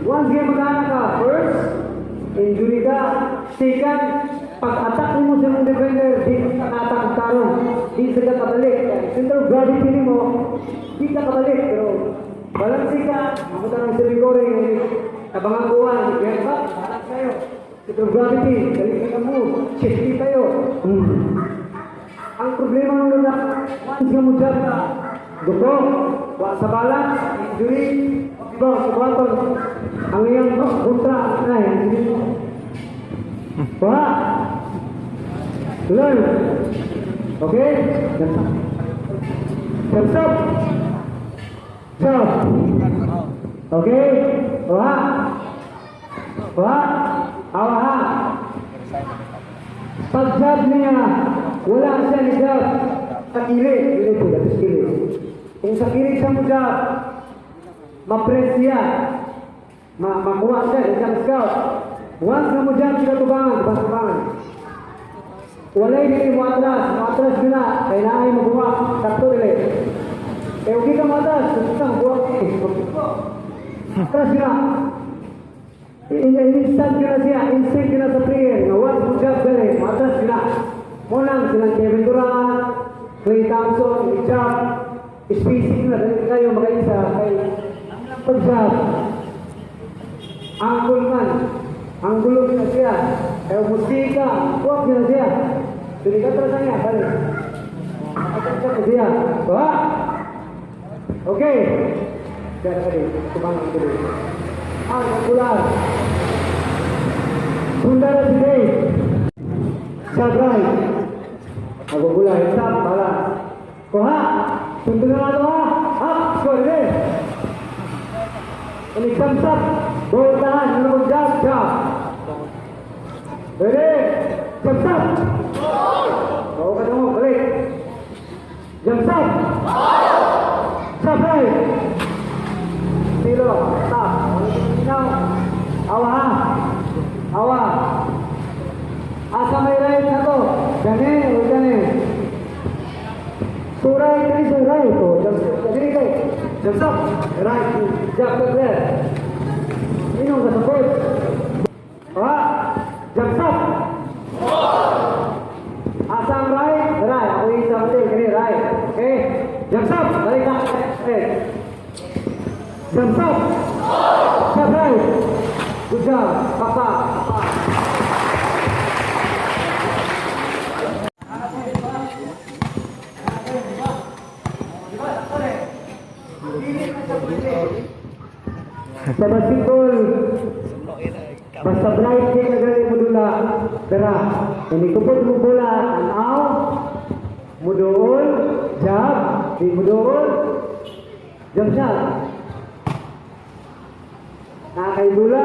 Once game mag-anak ka, first, injury ka. Second, pag-attack mo sa mong defender, di ka katang tarong. Di sa ka kabalik. Center of gravity mo, di ka kabalik. Pero, balance ka, mamunta ng sa tabangaguan, get back, balance kayo. Center of gravity, dali ka move, shifty kayo. Ang problema ng lugar, once nga mo jump ka, duko. Wa sa balance, injury, diba, sa buhaton. Ang iyang kontra, ay, hindi. Wa. Learn. Okay? Jump up. Jump. Okay? Wa. Wa. Awa ha. Pag jab niya, wala siya ni jab. Sa kilid, kilid po, tapos kilid. Kung sa kilid siya mo jab, ma-press siya. Makuha siya, isang scout. Once na mo jab sila tubangan, diba tubangan? Walay dili mo atras, mo atras gina, kailangan mo buwa, sakto dili. Eh, okay ka mo atras, gusto ka buwa, eh, atras gina. Instant yun na siya, instinct yun na sa player. Nga once mo jab dali, mo atras gina. Mo lang silang Kevin Durant, Klay Thompson, i-jab, spacing na, dali kayo makaisa, kay pag-jab. Angkol man, ang gulo na siya. Kaya musika, kuwak na siya. Dili ka atras niya, balik. Atras ka siya. Ba? Okay. Diyan ka din, tumangin ko din. Ang kulan. Sundara si Dave. Sa right. Magugula, stop, balance. Kuha. Sundan na nato ha. Up, score, ready. Ulit thumbs up. Boltahan, ano kong jab, jab. Ready? Jump up. Oo ka mo, balik. Jump up. Stop right. Zero, stop. Awa ha. Awa. Asa may right na to? Gani o gani? So right, kani sa right. O, jump, dili kay. Jump up. Right, jump up left. Inong kasapot. Ha? Jump up. Asa ang right? Right. Ako yung isa hotel. Kani, right. Okay? Jump up. Balik ka. Okay. Jump up. Jump right. Good job. Papa. Papa. Sa basketball, basta blind kay nagaling mo dula, dara. Hindi kupot mo bola, tanaw, mudool, jab, di mudool, jump shot. Nakakay bola,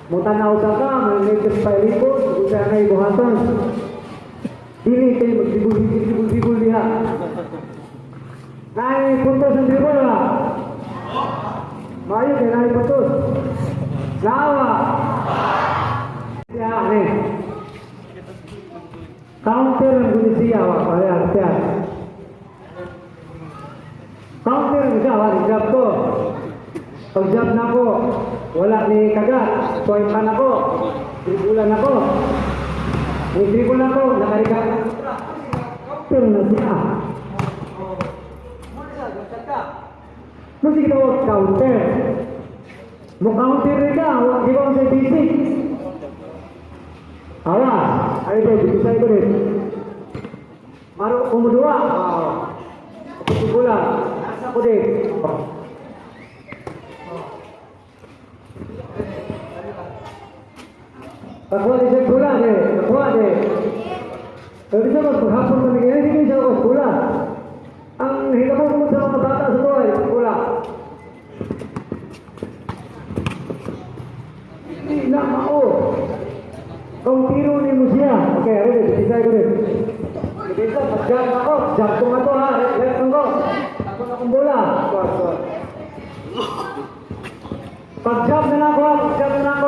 mutanaw sa ka, may medyo pa ilipot, kung siya na ibuhaton. Dili kayo magdibul, dibul, dibul diha. Naay puntos ang dribble ha. Maayo kay naay puntos. Lawa. Ya, ni. Counter ang Indonesia wa pare artiya. Counter ang siya, wa jab ko. Pag jab na ko, wala ni kagat. Point man ako. Dribulan ako. Ni dribble ako, nakarika. Counter na siya. Mesti kita buat counter. Mau counter rin ka, di ba sa basic? Awa, ayo deh, bisa itu deh. Maru umudua, wow. Bola, ako deh. Pagkuha di siya bola deh, pagkuha deh. Pero bisa maghapon kami ngayon, hindi siya ako bola. Ang hilabot mo sa mga bata sa buhay, bola. Hindi na mao. Kung tiro ni mo siya, okay, ready, bisa ko rin. Bisa, pag-jump ako, jump ko nga to ha, left ko. Ako na akong bola. Pag-jump na lang ako, pag-jump na lang ako,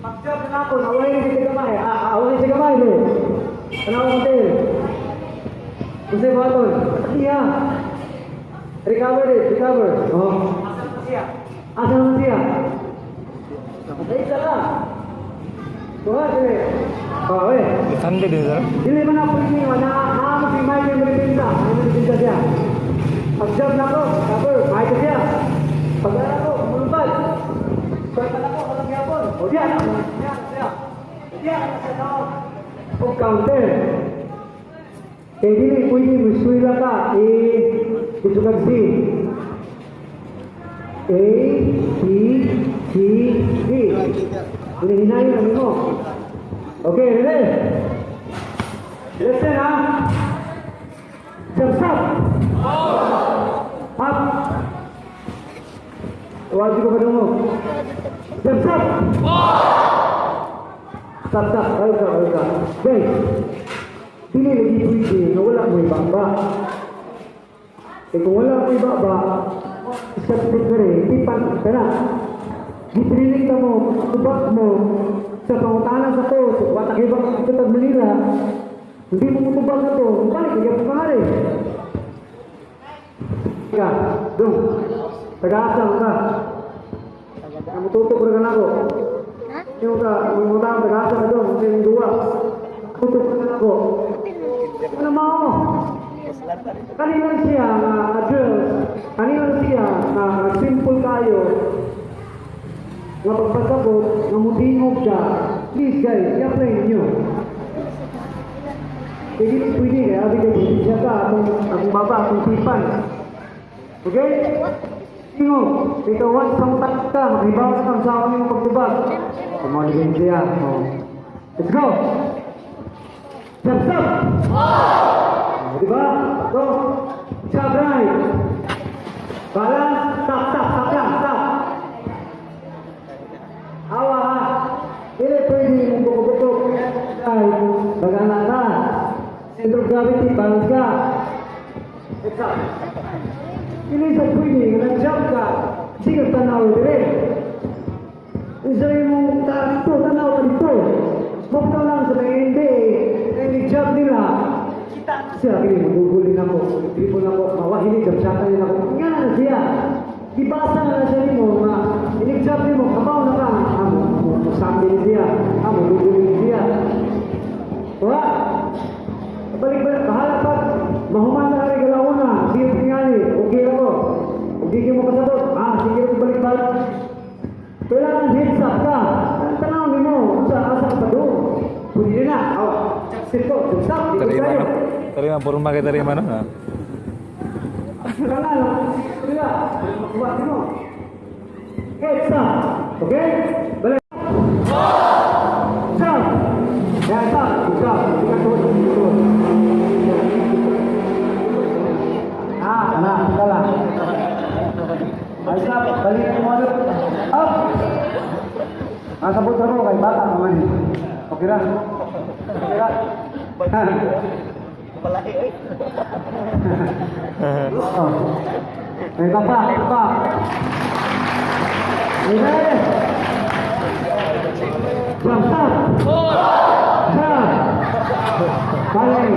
pag-jump na lang ako, nawalay ni si gamay, awalay si gamay, eh. Ano ako tail? Jose Baton, siya. Recover it, recover. Oh. Asa na siya? Asa na siya? Isa ka. Tuha, sige. Oh, eh. Sunday dito, sir. Dili man ako ini, wala na si Mike yung manipinta. May manipinta siya. Pag-jump na ako, cover, Mike siya. Pag ako, kumulupad. Pag ako, walang yapon. O diyan, diyan, siya. Diyan, siya no. O counter. Kaya dili pwede mo suwila ka, eh, Ito kag C. A, B, C, D. Hinahinayon na mo. Okay, ready? Listen ha. Jump, stop. Up. Wag ko pa. Jump, stop. Stop, stop. Ayun ka, ayun ka. Guys, dili lagi pwede nga wala mo ibaba. Eh kung wala mo ibaba, sa prepare, tipan ka na. Gitraining ka mo, tubag mo, sa pangutana sa coach, wata kay bang kita Manila, hindi mo mutubag na to, balik ka pa rin. Ka, dong, taga-asa ka. Mututok ra ka nako. Ha? Yung ka, mangutang taga-asa ka dong, sa imong duwa. Tutok ka nako. Ano mao? Kanilang siya nga girls, kanilang siya nga simple kayo, nga pagpasabot, nga mutingog ka, please guys, i-apply ninyo. Kaya dili pwede, kaya abi kay siya ka, akong baba, akong tipan. Okay? Tingog, ikaw once pang ka, makibawas kang sa akong imong pagtubag. Kumaligan siya. Oh. Let's go! Jump, stop! Oh, di ba? Go! Jab right! Balance! Stop, stop, stop lang, stop! Awa ha! Dili pwede mong buko-buko. Ay, bagana ka. Center of gravity, balance ka. It's up. Dili sa pwede nga nag-jump ka. Sige, tanaw dire. Isa yung dito, tanaw ka dito. Bukta lang sa mga NBA, hindi jump nila. Kita siya, kini magugulin ako, dribble ako, mawahili, jump shot na ako. Nga na siya. Gibasa na siya nimo nga inig-jump nimo, kabaw na ka. Amo, mo sabi siya, amo gugulin siya. Wala. Balik-balik, bahala pa. Mahuman na rin galaw na. Sige, tingali. Okay ako. Hindi mo kasabot. Ah, sige, balik-balik. Kailangan heads up ka. Ang tanaw nimo sa asa ka pa doon. Pwede na. Oh, sit ko. Stop. Dito Terima tayo. no. Terima porma kay terima no. Ha. Kailangan. Diba? Makuha mo. Heads up. Okay? Balik. Stop. Yan, stop. Stop. Stop. Ah, ala, ala. Ay, stop. Balik mo ano. Up. Ang sabot ako kay bata pa man. Okay ra. Okay ra. Oh. May papa, pa. Ready? Jump, stop. Jump. Balik.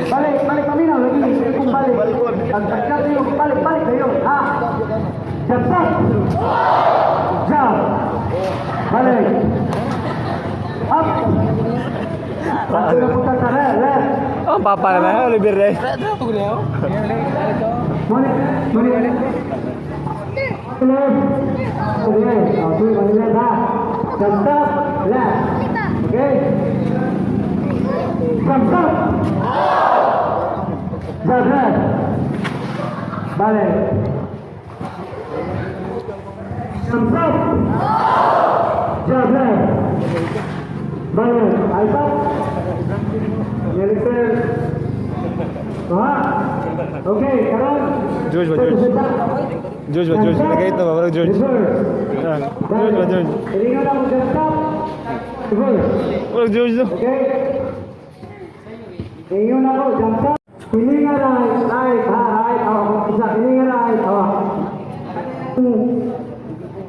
Balik, balik paminaw lagi. Kung balik. Pag pagkat niyo, balik, balik kayo. Ha? Jump, stop. Jump. Balik. Up. Satu na punta sa left, left. Oh, papa na Oliver eh. Balik, balik, balik. Left. Okay, oh, two, balik left ha. Jump, stop, left. Okay. Jump, stop. Jump, left. Balik. Jump, stop. Jump, left. Balik. Eyes up. Listen. Ha? Okay, karon. George ba, George? George ba, George? Nagait na ba? Parang George. Reverse. Ah, George ba, George? Hilingan lang mo jump, stop. Reverse. Parang George no. Okay? Ingon ako, jump, stop. Hilingan right, right, ha, right. Oh, isa, hilingan right. Oh.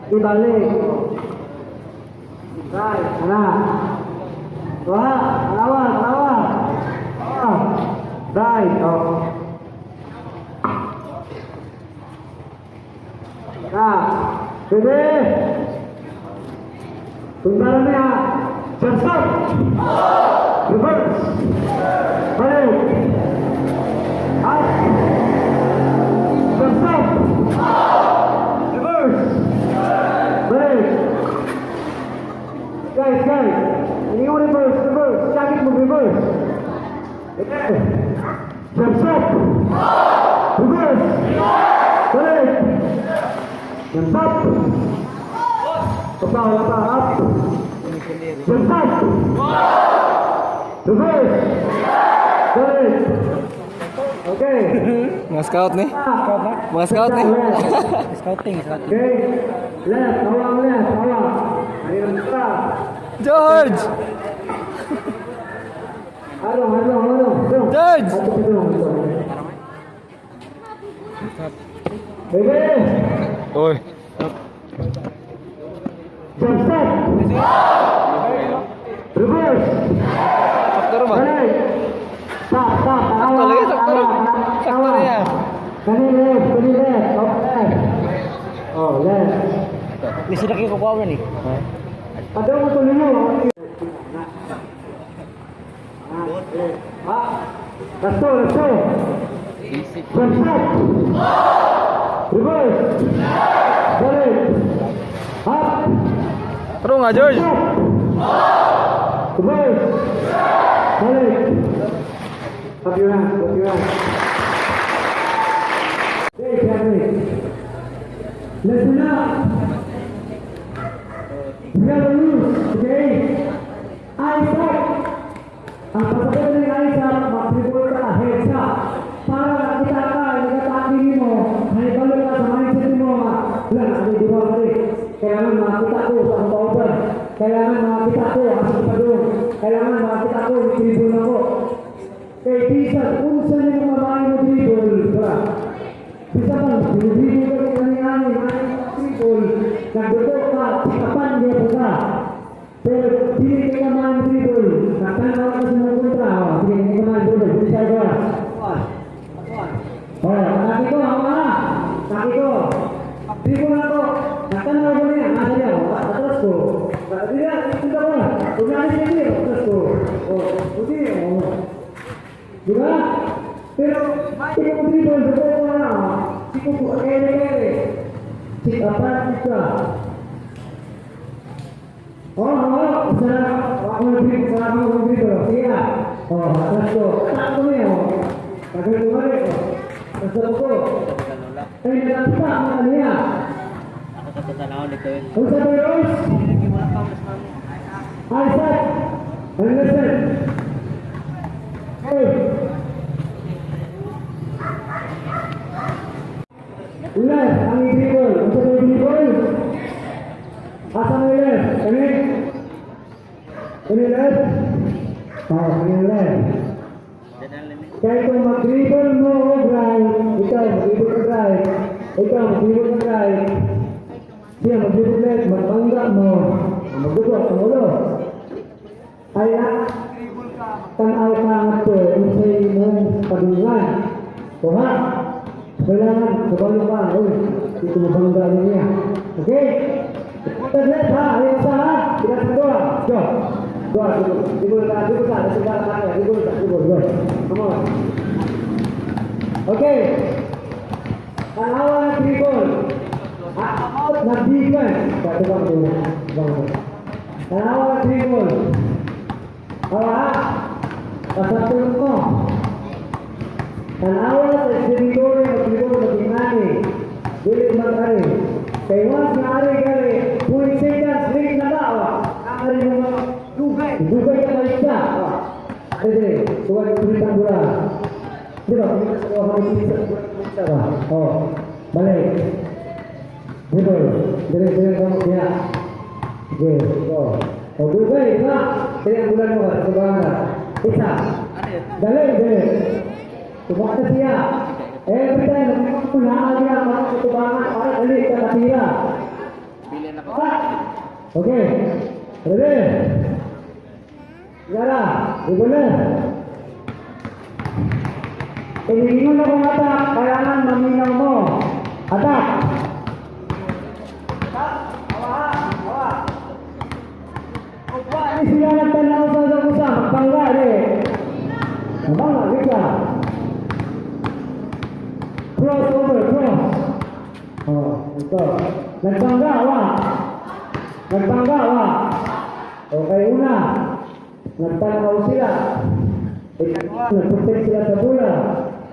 Ibalik. Right, ana. Wah, tanawa, tanawa. Oh. Right, oh. Nah, ready? Tunggu na ha. Jump, stop. Reverse. Balik. Up. Jump, stop. Reverse. Balik. Guys, guys. Ini yung reverse, reverse. Sakit mo reverse. Okay. Jump, stop. Jump up. Papa, papa, up. Jump up. Reverse. Good. Okay. Mga scout ni. Mga scout ni. Scouting, scouting. Okay. Left, awang left, awang. Ayun pa. George! Along, along, along. Along. George! Ato, along, along. Baby! Oy. Jump step! Reverse! Sakto ba? Right! Stop, stop! Sakto lagi, sakto. Sakto na yan. Kani left, kani left. Oh, left. Oh, left. Lisod na kayo kukuha ni. Padaw mo tuloy mo. Ah, let's go, let's go. Jump step. Reverse. Right. Up. Pero nga, George. Step. Reverse. Balik. Up your hands, up your hands. Hey, family. Listen up. We got a rules, okay? Eyes up. Ang pasabot ng eyes up, mag-dribble ka, heads up. Para nakita ka, nag-atake mo, may balo ka sa mindset mo, wala, di ba, pare? Kailangan makita ko sa akong kauban. Kailangan makita ko asa pa doon. Kailangan makita ko, dribble na ko. Kay bisan, unsa niyo mga maayo mo dribble, ba? Bisa pa, dribble ka kung ani-ani, maayo mo dribble, nagduto ka, sikapan niya ka. Pero dili ka maayo dribble, nakatanaw ka sa mga kontra, oh, sige, hindi ka maayo dribble, dili siya gawa. Oh, naki ko, ako na. Naki ko. Dribble na ko. Nakatanaw ko niya, nasa niya, oh, atras ko. Dili na, punta ko na. Huwag na siya, atras ko. Oh, hindi, oh. Di ba? Pero, hindi ko dribble, dugo ko na. Di ko po, kere kere. Sikapan ka. Oh, isa na, ako ng dribble, sa ako ng dribble. Sige na. Oh, atras ko. Atak ko niya, oh. Tagal ko balik, oh. Atras ko. Ay, nakita ang kaniya. Unsa ba yun? Isaac, and listen. Hey. Left, ang i-dribble. Unsa ba yung dribble? Asa mo yung left? Kani? Kani left? Oh, kani left. Kaya kung mag-dribble mo o right, ikaw mag-dribble ka right, ikaw mag-dribble ka right, siya mag-dribble left, magbangga mo, magdugo ang ulo. Ay, tanaw ka nga to, unsay imong padungan. Kuha, kailangan, kabalo ka, uy, ito mabangga niya. Okay? Left ha, ayaw sa ha, tidak sa doa. Go. Go, dribble, dribble ka, dribble ka, dribble ka, dribble ka, dribble, go. Come on. Okay. Tanawa na dribble. Out na defense. Ito bang ito? Tanawa na dribble. Awa, pasatulong mo. Tanawa sa territory, mag-dribble, mag-ingani. Dili mag-ari. Kay once na ari gari, 0 seconds, late na ba? Oh. Ari mo mga dugay. Dugay ka balik ka. Oh. Ari, tuwag kulit ang bola. Di ba? Kulit ba? Oh, balik. Dribble. Dire, dire, kamu siya. Sige, go. Oh, dugay, di ba? Dire ang bola mo ka, sa bangga. Isa. Dali, dali. Tumak na siya. Every time, nagpupunaan niya para sa tubangan, para dali ka katira. Okay. Ready? Yara, dribble na. Iniingon na kong attack, kailangan maminaw mo. Attack! Awa, awa. Ni sila nagtanaw sa sa magbangga, di. Magbangga, di ka. Cross over, cross. Oh, ito. Nagbangga, awa. Nagbangga, awa. Okay, una. Nagtanaw sila. Ikalawa, nag-protect sila sa bola.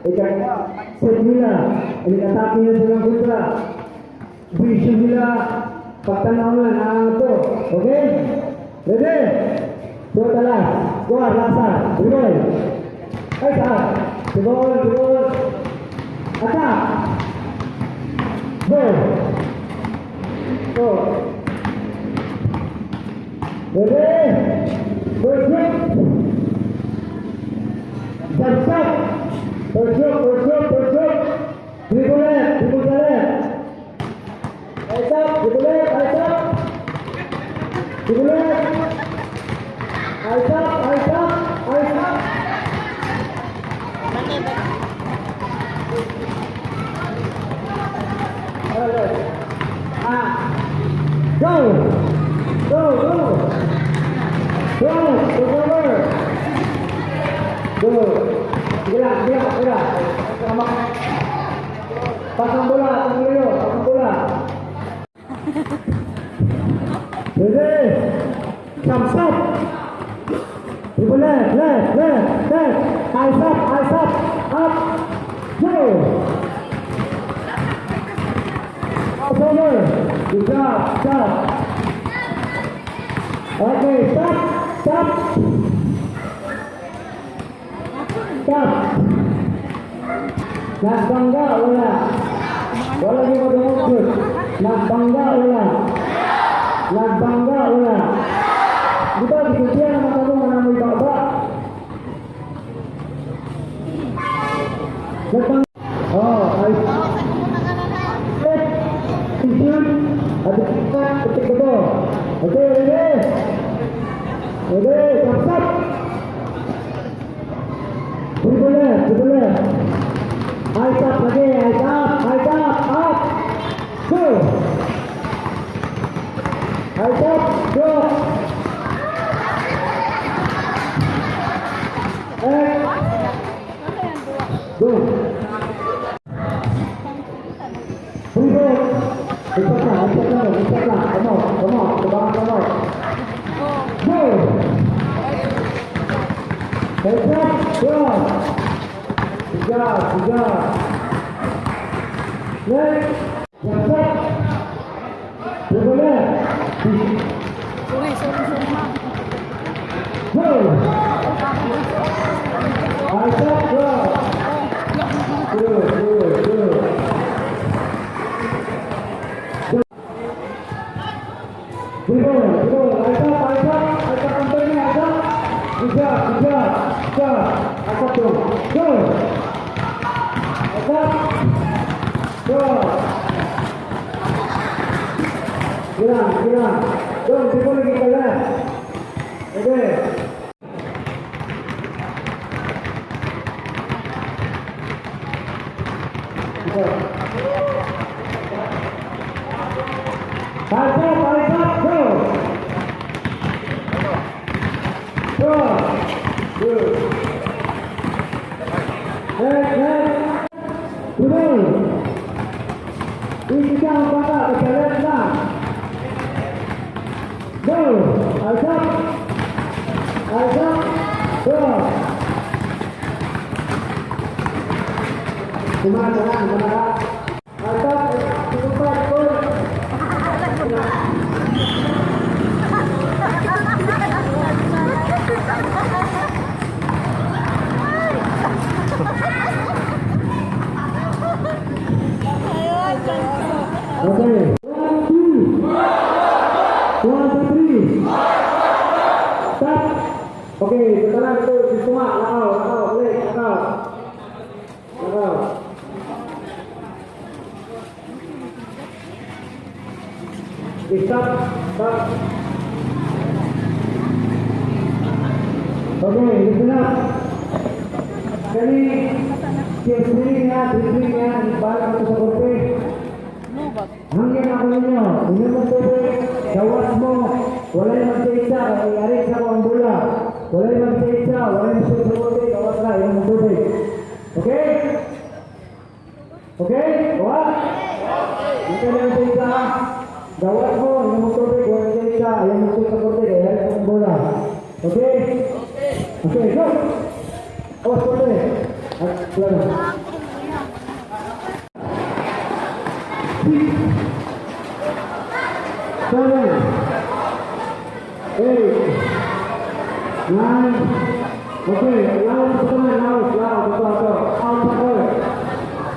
Ikalawa, set nila. Inatake nila silang kontra. Vision nila, pagtanaw na na ito. Okay? Ready? Go talas. Go, rasa. Dribble. Ay, saan? Dribble, dribble. Attack. Go. Go. Ready? First group. Jump stop. First group, first group, first group. Dribble left, dribble sa left. Eyes up, dribble left, eyes up. Dribble left. Eyes up, eyes up, eyes up. Alright. Ah. Go! Go, go! Go! Go over! Go! Sige lang, sige lang, sige lang. Pasang bola, pasang bola, pasang bola. Ready? Jump stop! Dribble left, left, left, left. Eyes up, eyes up, up. Go! Up over. Good job, stop. Okay, stop, stop. Stop. Nagbangga, wala. Wala yung madungog. Nagbangga, wala. Nagbangga, wala. Di ba, gisultihan naman kamo nga namoy baba. Nagbangga. Oh, ay. Set. Shoot. At pick the ball. Okay, ready? Ready, thumbs up. Dribble left, dribble left. Eyes up lagi, eyes up, eyes up, up. Go. Eyes up, go. And go. Dribble. Ipat na, ipat na, ipat na. Come on, come on, come on, come on. Go. Heads up, go. Good job, good job. Next. Jump up. Dribble left. Sorry, sorry, sorry, ma'am. Go. Eyes up, go. Good, good, good. Dribble, dribble, eyes up, eyes up, eyes up, ang niya, eyes up. Good job, good job, good job. Eyes up, go. Go. Eyes up. Go. Gilang, gilang. Go, dribble lagi ka left. Okay. Go. Eyes up, eyes up, go. Go. Good. Next, next. Dribble. Easy ka ang bata, sa left lang. Go. Eyes up. Eyes up. Go. Kumana lang, kumana. Eyes up. Tumpa, go. Okay. One, two. One, two, three. Stop. Okay, ito lang ito. Suma, lakaw, lakaw, ulit, lakaw. Lakaw. Okay, stop, stop. Okay, listen up. Kani, siyempre nga, siyempre nga, bala ko sa korte. Hanggang ako ninyo, inom mo tubig, gawas mo, wala yung magsaitsa, kaya arit sa ko ang bola. Wala yung magsaitsa, wala yung sa korte, gawas na, inom mo tubig. Okay? Okay? Gawa? Hindi ka na magsaitsa, ha? Gawas mo, inom mo tubig, wala yung magsaitsa, ayaw mo sa korte, kaya arit sa ang bola. Okay? Okay, go! Awas korte! At, wala na. Six. 7, 8, 9. Okay, laos ito na, laos, laos, ito, ito. Out sa court.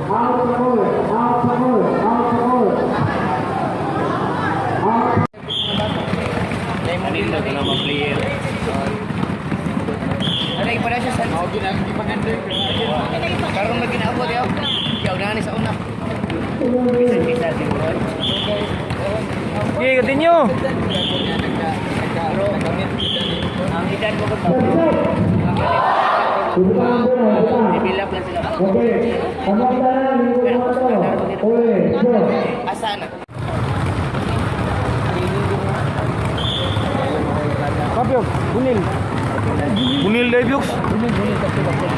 Out sa court, out sa court, out sa court. Out. Karon na ginaabot yaw. Yaw na ni sa una. Okay, continue. Ang edad ko ko Develop lang sila. Okay, ang mga tanan, hindi ko ito. Okay, go. Asa na? Kapyok, bunil. Bunil dai Byok. Bunil bunil kasi bakit.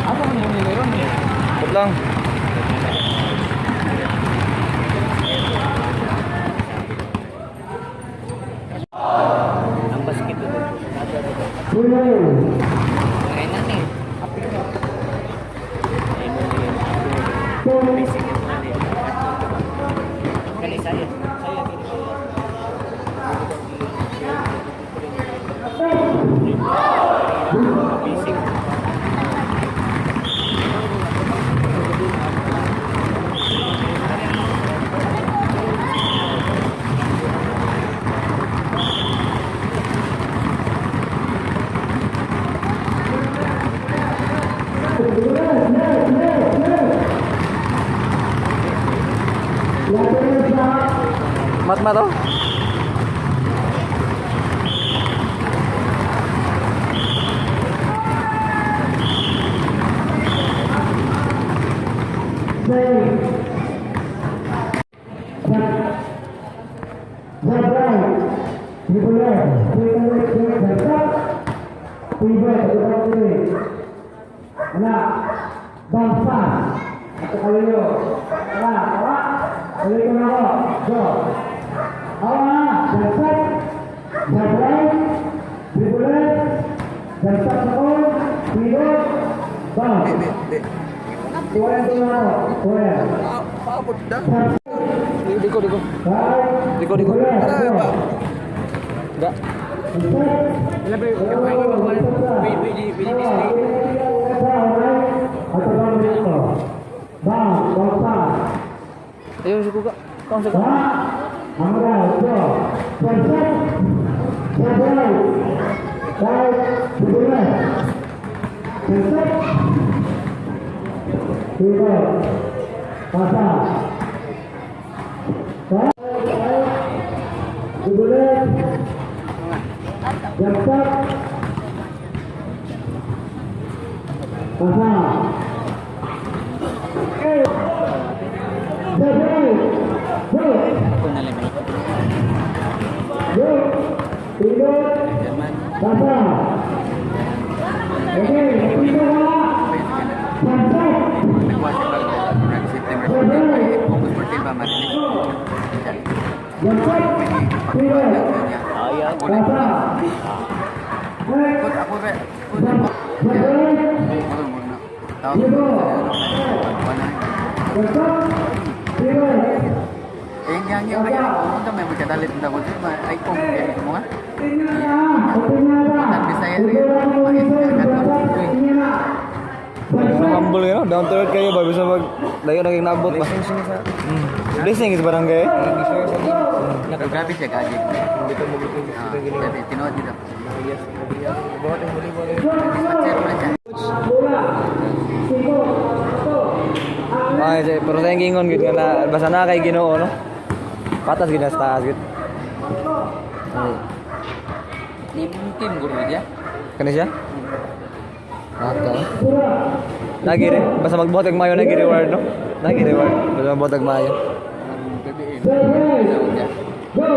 Ako man bunil ron. Wait lang. Ang basket do. Bunil. Ay na ni. Two. Kani saya. Basic. Left, left, left, left. Lateral shot. Mat mat oh. Seven. Left. Left right. Triple left. Triple left. Left left. Stop. Triple left. Triple left. Anak. Bounce pass. Ato kayo. Anak. Awa. Ulit ko na ako. Go. Awa. Left side. Left right. Triple left. Left stop sa all. Triple. Bounce. Kuha ko na ako. Kuha. Paabot da. Diko diko. Right. Diko diko. Left. Go. Ga. Ayun suko ka. Kau suko. Jump up. Pasa. Eight. Seven. Go. Go. Tiga. Pasa. Okay. Tiga wala. Jump up. September 14, August 14 pa man. Jump up. Tiga. Pasa. Eight. Ako ba? Seven. Ako Jump up. Tiga. Eh, yang yang kaya ako may magkadalit na ko dito, ay kung kaya mo nga. Humble yun, down to earth kayo ba? Bisa mag dayo naging nabot ba? Blessing is barangay. Pero grabe siya gagi. Grabe, tinuod dito. Ay, say, pero sa ingon gid nga na basta na kay Ginoo no. Patas gid na sa taas gid. Ay, Team team guru dia. kani siya? Okay. Lagi rin. Basta magbuhat og mayo lagi reward no. Lagi reward. Basta magbuhat og mayo. Go!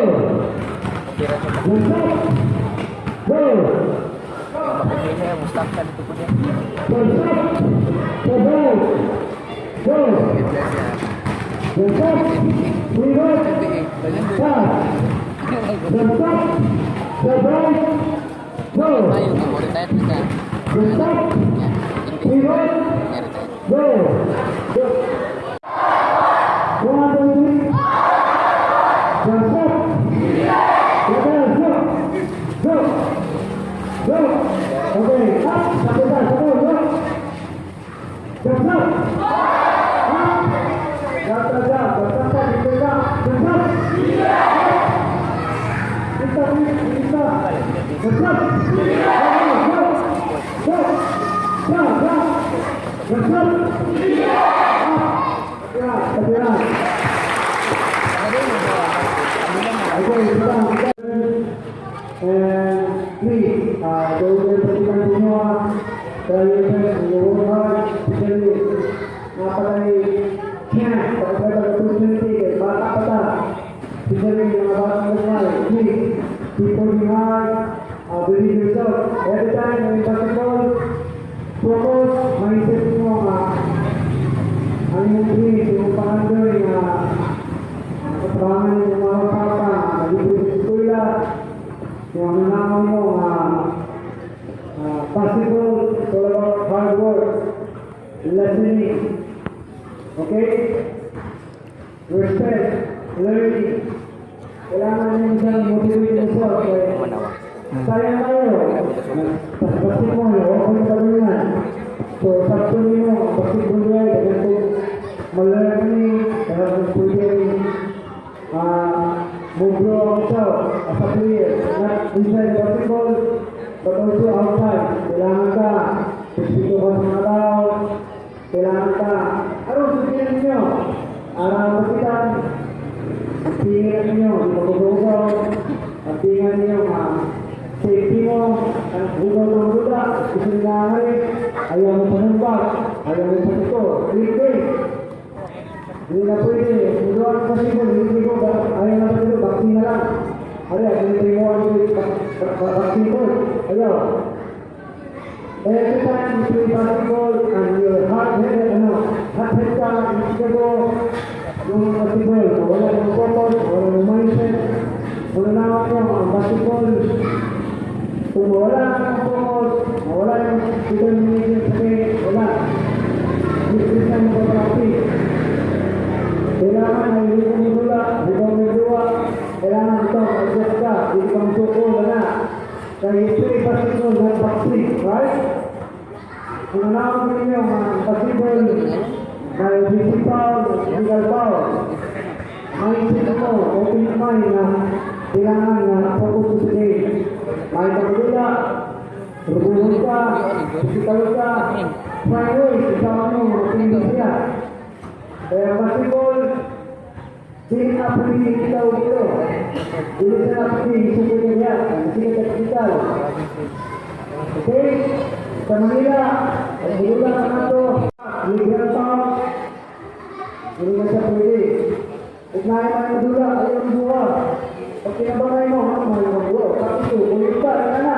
Go! Ayo, retire na siya. Retire. Go! Go! One, two, three. Let's go! Go, go, go, go! Let's go! Up! Yeah, yeah. Okay, stop. And please, go there to continue. Try your best, you work hard, especially napakay chance, pagkakita opportunity, kay bata pa ta. Especially yung mga bata gamay, please, keep working hard, believe yourself. Every time when you basketball, focus, mindset mo nga, ang iyong dream, yung pangandoy nga, katrabangan ng mga papa, malibre sa eskwela, yung mga mo nga, possible, it's all about hard work, listening, okay? Respect, learning. Kailangan nyo siyang motivate yourself. Okay? Sayang kayo. Tas basketball, open pa rin yan. So, sakto niyo, basketball yan, daghan ko ma-learning, daghan ko pwede mo-grow yourself as a player. Not inside basketball, but also outside. Kailangan ka, respeto ka sa mga tao, kailangan ka, ano sabihin ninyo? Araw masikan, ang tingin ninyo, di magugugaw, ang tingin ninyo, safety mo, ang hugaw ng duda, gusto nila ayaw mo panumbak, ayaw mo patito, libre. Hindi na pwede, muduan ang basketball, hindi ko, ayaw na pwede, vaccine na lang. Ari, hindi mo ang vaccine ko, ayaw. Every time you play basketball and you're hard-headed, ano, hard-head ka, hindi ka yung basketball, wala yung focus, wala yung mindset, wala na mo ang basketball, kung wala ang focus, wala yung determination sa game, wala. Hindi ka mo practice. Kailangan ay hindi mo mula, hindi mo magduwa, kailangan ito, adjust ka, hindi ka masuko, wala. Kaya you play basketball, not boxing, right? Kung nalaman ninyo, ang basketball, may physical foul, physical foul. Mindset mo, open mind na kailangan na focus sa game. May pagdula, rubuhon ka, physical ka, find ways, isama mo, mapili siya. Kaya basketball, hindi na pwede kita dito. Hindi na pwede isuko niya. Hindi na capital. Okay? Sa Manila, ang bulula na nato, libre ang tao, hindi na siya pwede. Kung naay mga dula, ayaw ang buwa. Pag tinabangay mo, ano mo yung buwa? Tapos ito, ulit ka, ano na.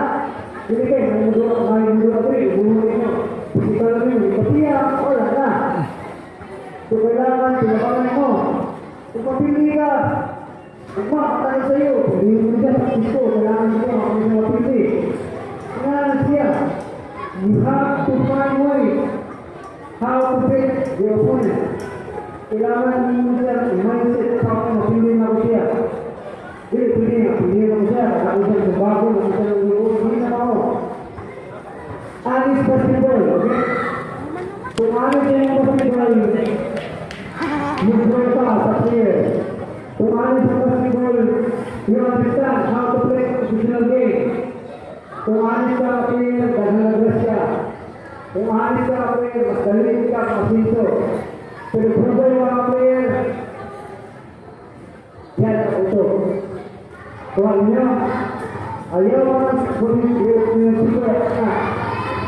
Hindi kayo, may dula, may dula ko rin, buhuin mo. Physical mo yun, papiya, wala na. So kailangan, tinabangan mo. Kung mapili ka, kung makatay sa iyo, hindi mo siya sa gusto, kailangan mo, ako siya mapili. Kailangan siya. You have to find ways how to beat the opponent. Kailangan mo siya, mindset pa ako, mapili na ko siya. Hindi, pwede na, pili na ko siya, ako siya sa bago, ako siya ng ulo, hindi na ako. Honest basketball, okay? Kung honest yung basketball, you grow pa sa player. Kung honest sa basketball, you understand how to play positional game. Kung honest ka player, daghan siya. Kung honest ka player, mas galing ka, masinso. Pero kung ba yung mga player, yan ang ito. Kung ano nyo, ayaw ang yung secret na,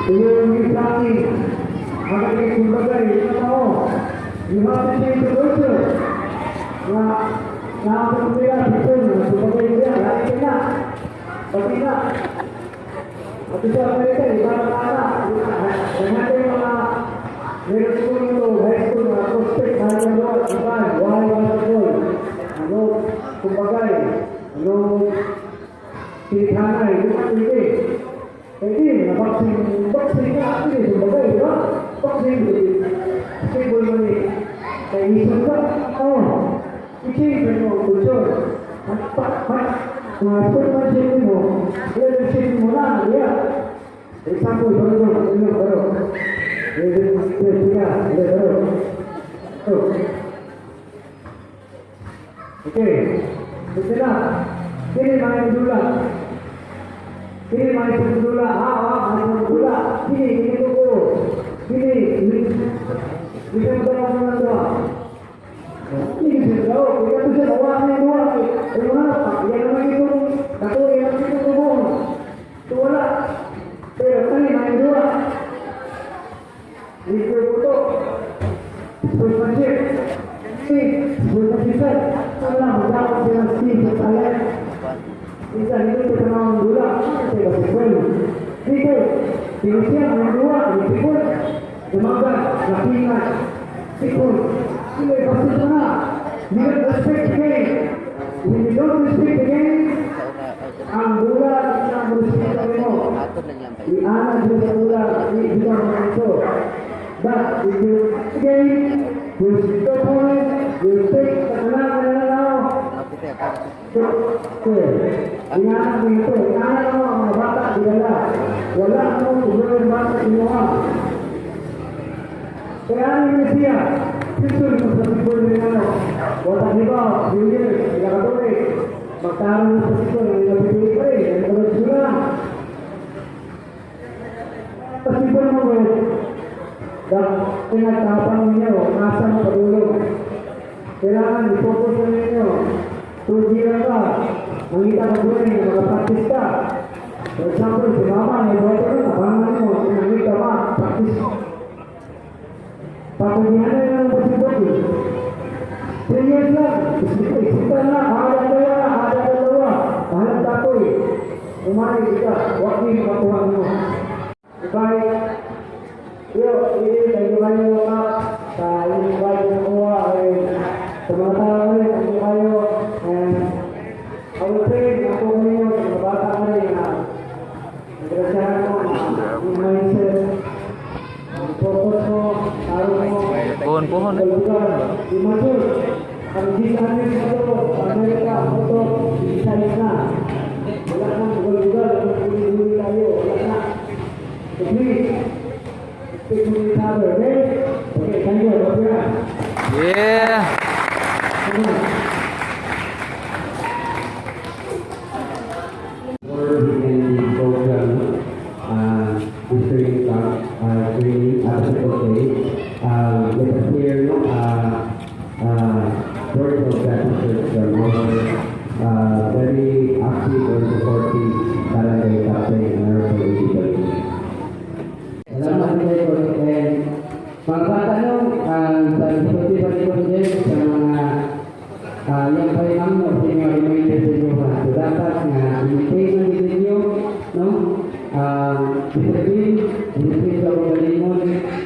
yung tracking, hanggang kumbaga, yung tao, you have to change the culture. Na, nakakapag nila, people, na kumbaga nila, lagi ka na, pati na. At sa Amerika, iba ang anak, Naghanap yung mga middle school to high school, mga prospect, mga ano, iba, why basketball? Ano, kumbaga, ano, tinithanay, di ba pwede? Pwede, na-boxing, boxing ka, actually, kumbaga, di ba? Boxing, basketball man eh. Kaya isang ka, oh, i-change mo ang culture. At pa, pa, mga sportsmanship mo, leadership mo na, yeah. Example, baro, baro, baro. Leadership baro. Oh. Okay. Ito na. Sino mga dula? Kini may sa dula, may sa dula. Kini, kini ko. Kini, kini. Kini mo daw mo na to. Kini siya daw, kaya to siya nawa na yung duwa. Eh, wala pa, yan naman ito. Kato, yan naman ito mo. So wala. Pero kani may duwa. Libre ko to. Sportsmanship. See, sportsmanship. Wala, magdakot siya ng skill sa talent. Isa, hindi ko sa mga dula. Kasi basketball. Dito, sino siya, mga duwa, sikol. Tumaga, lakingan, sikol. Sige, basta na. You don't respect the game. When you don't respect the game, ang dula na ang respeto mo. Ianad mo sa dula, hindi ka ito. But if you game, you respect the opponent, you respect sa kanan na nananaw. Okay. Inanad mo ito. Inanad mo ang mga bata, dinala. Wala mo tuloy bata inuha. Kaya ano yung siya? Picture mo sa sikol ni ano. Wala di ba? Junior, sila katuloy. Magtaro mo sa sikol, hindi na pipili pa rin. Hindi na sila. Sa sikol mo, eh. Pinagtapang ninyo, asa mo patulog. Kailangan i-focus na ninyo. Tugira ka, mangita ka buhay, makapractice ka. For example, si mama, may boto ka, tabangan mo, sinangita ka, practice. Patugihan na lang ang basketball. 3 years lang, isita na, kada dalawa, kada dalawa, bahalang tapoy. Umali ka, huwag mo makuha mo. Goodbye. Yo, ini thank you kayo kap sa invite na kuha ay sa mga tao rin, thank you kayo. And I will pray na ako ngayon sa mga bata ka rin na nagrasyahan mo ang mindset, ang focus mo, araw mo, Pohon pohon. Sa lugar, imagine, ang gisanin sa ito, Amerika, ito, gisanin na. Wala nang lugar-lugar, kung tayo, wala na. So please, stick with each other, okay? Okay, thank you. God bless. Yeah. Come on. For the program, during training after, okay, let us hear, no, words of gratitude from our very active and supportive barangay captain, Honorable Eddie. Salamat kayo and mga bata, no, sa supportive ni Coach sa mga yan pa rin ang no, sa inyo, reminder sa inyo ha. So, dapat nga, maintain ang ninyo, no? Discipline, discipline sa kaugalingon,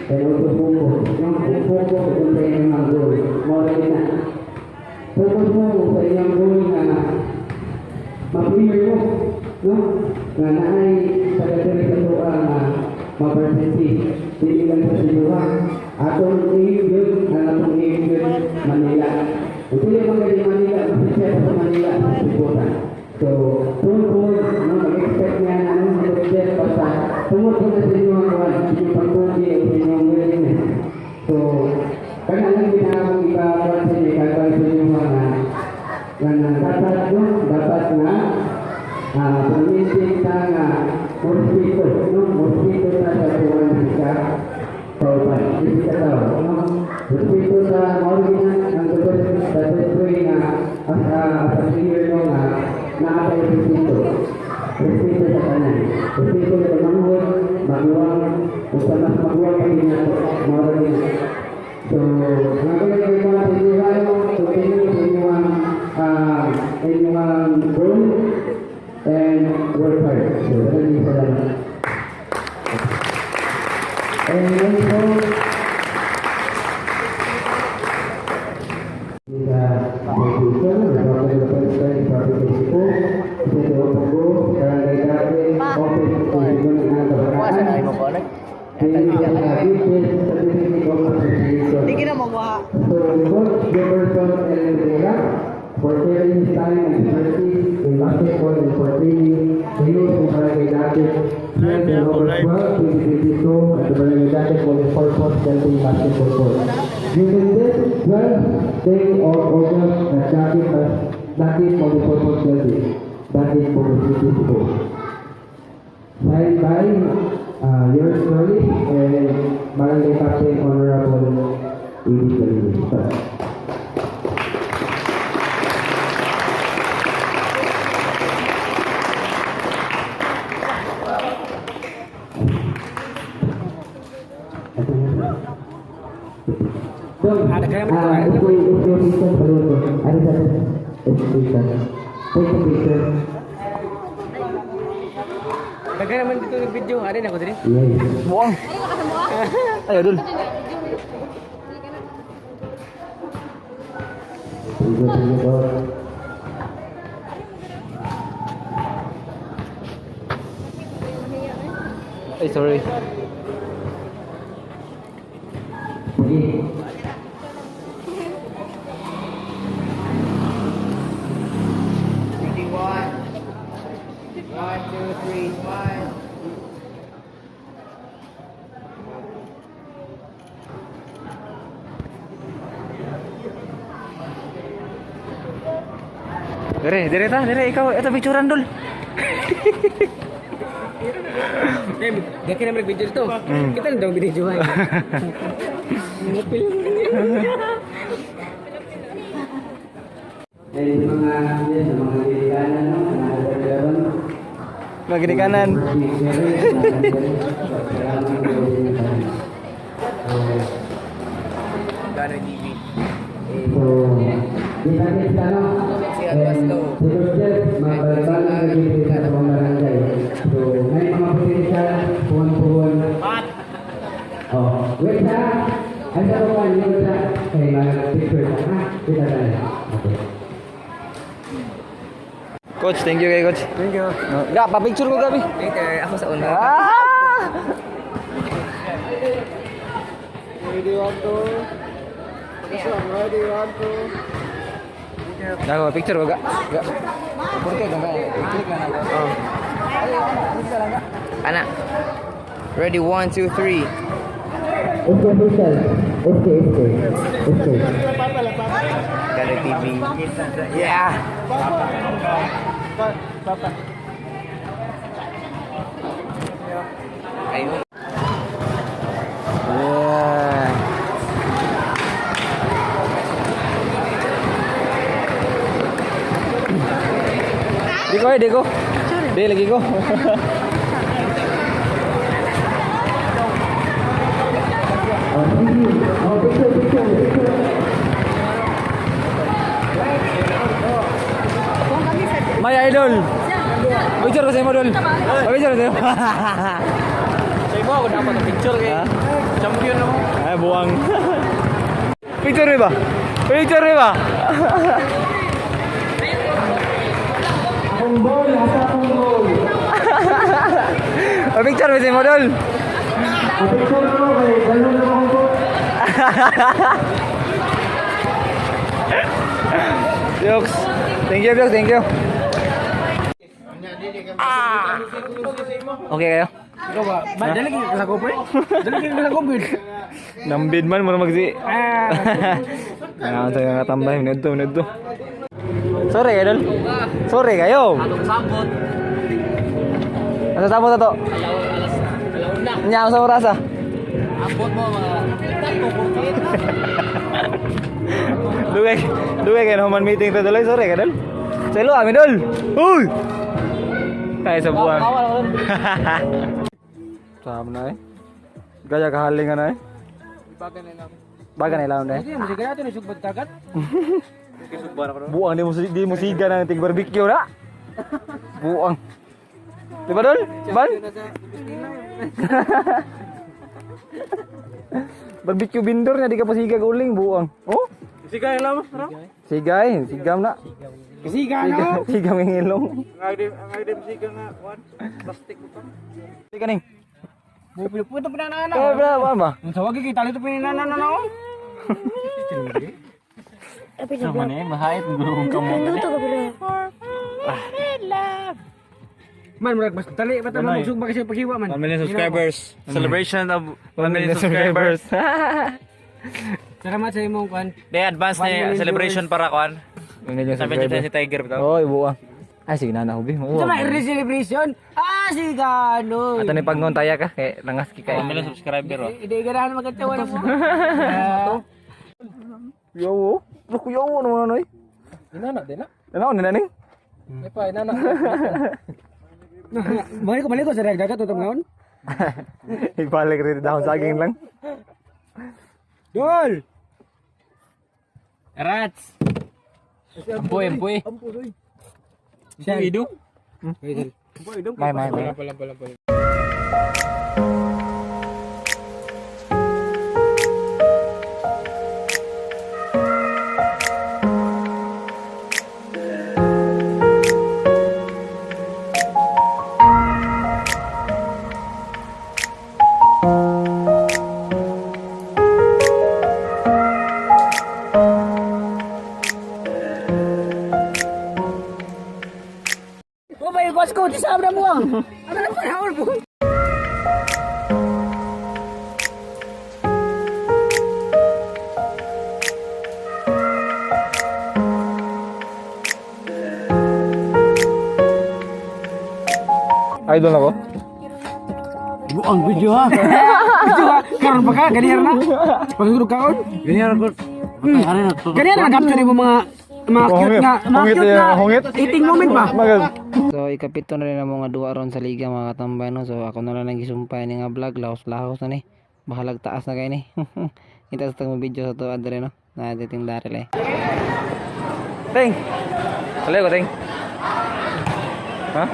and also focus, no? Kung focus kung sa inyong mga goal, more na. Focus mo sa inyong goal na ma-premier mo, no? Nga naay taga-diri sa tuwa nga ma-varsity. Dili lang sa Cebu. Atong aim yun, ang atong aim yun, Manila. Kung dili man gali Manila, masisya sa Manila, sa Cebu. So, tungkol, no, mag-expect nga na ano, sa budget, basta tungod ko na sa inyo ang kuwan, sa inyong pagpugi, at sa inyong willingness. So, kaya lang ginahong ipa-kuwan sa inyo, ika-advise sa inyo mga nga nga dapat, no, dapat nga pag-maintain ta nga mosquito, no, mosquito ta sa tuwan sa kauban dili ka tao, no, mosquito sa mao na ang the best way nga as a player, no, nga naa kay respeto, respeto sa tanan, respeto sa manghod, maguwang o sa mas maguwang pa nato, mao ra. So, mga kaya mga sa inyo kayo, continue sa inyong goal and work hard. So, maraming salamat. And also, sa Location, the President, Property Expo, City of Bogo, Barangay Dati, Office of the Kabataan, Certificate of Appreciation. Di na mawa. So, Coach Jefferson L. Rivera for sharing his time and expertise in basketball and for training the youth in Barangay Dati held on August 12, 2022 at the Barangay Dati Multi-Purpose Building Basketball Court. During this 12th day of August at Dati Dati Multi-Purpose Building, Dati Bogo City, Cebu. Signed by yours truly and Barangay Captain Honorable Edith Galino. Dong, ito yung picture pa rin. Ano sa picture? Take a picture. Daga naman dito ng video. Ano na ako diri? Yes. Buang. Ay, dul. Thank you, thank you, boss. Ay, sorry. Sige. One. One, two, three, one. Dire, dire ta, dire ikaw. Ito picturean, dul. Eh, daki naman video dito. Kita lang daw video ay. And mga, yes, mga ginikanan, no? Mga Mga ginikanan. Ganoy TV. So, kita kita no? And si Coach mabalbal na dito sa mga barangay. So, may mga potential, puwan-puwan. Oh, wait ha. Ay, sa ko pa, wait ha. Kay mag-picture ka, ha? Kita tayo. Okay. Coach, thank you kay coach. Thank you. Ga, pa-picture ko gabi. Later, ako sa una. Ah! Ready, one, two. Ready, one, two. Ga, picture ko ga. Ga. Porke ga ga. Click lang ako. Oh. Ana. Ready, one, two, three. Okay, official. Okay. Okay. Ganoy TV. Yeah. Ayun. Yeah. Di ko eh, di ko. Di lagi ko. Oh, sige. Oh, picture, picture, picture. My idol. Picture ko sa imo, dol. Picture ko sa imo. Sa imo ako dapat ang picture kay champion ako. Ay, buwang. Picture ba? Picture ba? Akong ball, asa akong ball. Picture ba sa imo, dol? Ah, picture ko, kay ganun na akong ball. Jokes. Thank you, Jokes. Thank you. Ah. Okay kayo? Ikaw ba? Ba, dali kay sa GoPro. Dali kay sa GoPro. Nambid man mo magsi. Ah. Ano tayo nga tambay nidto nidto. Sorry kayo, dol. Sorry kayo. Atong sabot. Ano sabot na to? Alaw alas alaw na. Nya sa oras ah. Abot mo mga 3:48. Dugay, dugay kayo human meeting to dol. Sorry kayo, dol. Selo amin, dol. Uy. Kaya sa buwan. Sama na eh. Gaya kahalingan na eh. Baga na lang. Baga na ilaw na eh. Hindi mo siguro ato ni sugbad dagat. Buang di mo siga ng tig barbecue na. Buang. Di ba, dol? Ban? Barbecue vendor na di ka pa siga guling buang. Oh? Sige lang, bro. Sigay, sigam na. Siga Siga, siga ng ilong. Ang agdim siga nga one plastic ko. Sige ning. Puto pinanana. Kaya bra, ba ba? Ang sawagi kay tali to pinanana na. Sama ni, mahait gurong kamo. Luto ka pero. Man, murag mas tali pa tayo magsugba kasi paghiwa man. 1 million subscribers. Celebration of 1 million 1 million subscribers. Salamat sa imong kwan. They advance na 1 million celebration para kwan. 1 million Sabi niya subscribers. si Tiger bitaw. Oy, buang. Ay, sige na na, hubi. Ito na early celebration. Ah, Si Ganoy. Ato ni pagnon taya ka kay langas ki kay. Million subscriber oh. Hindi ganahan magkatawa na mo. Yo, bro kuya no no noy. Inana din na. Ano ni naning? Ay pa inana. Mali ko mali ko sa dagat tutong ngaon. Ibalik rin dahon saging lang. Dol. Rats. Ampoy, ampoy. Siya ido. May may may. Pala pala pala. Oh, may Costco, di sa mo ang. Ano na panahon po? Idol ako. Buang video ha. Video ha, karon pa ka, ganyan na. Pagigurog kaon. Ganyan ko. Ganyan na capture mo mga mga cute na, mga Hungit, cute na hungit. eating moment ba? So ikapito na rin ang mga duwa ron sa liga mga katambay no. So ako na lang nagisumpay ni nga vlog, lahos-lahos na ni. Bahalag taas na kay ni. Kita sa tagmo video sa to adre no. Na dating daril eh. Ting. Kali ko ting. Ha?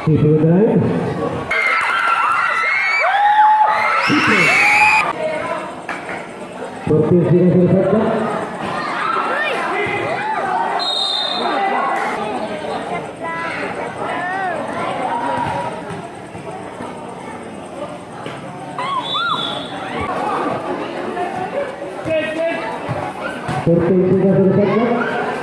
Ito dahil. 14 seconds sa shot clock. 14 seconds sa shot clock.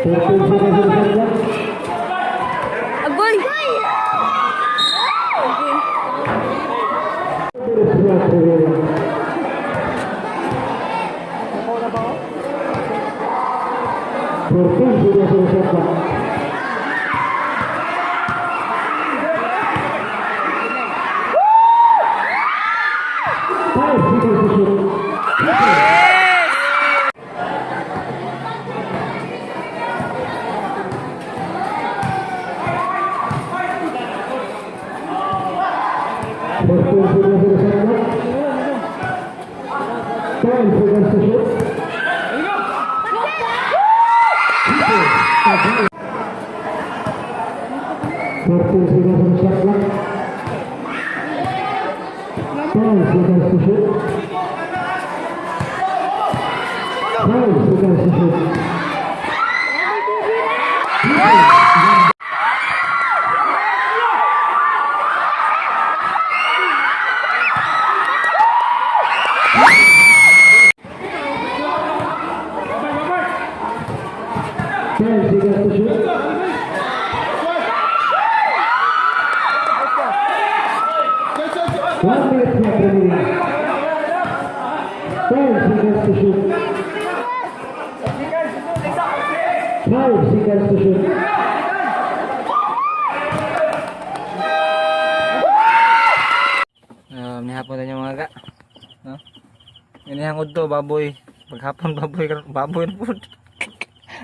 14 seconds sa shot clock. Agoy! 5 seconds to shoot. 5 seconds to shoot. 5 seconds to shoot. 5 seconds to shoot. Nihapon na mga ka. No? Inihangod to, baboy. Paghapon, baboy. Baboy na po.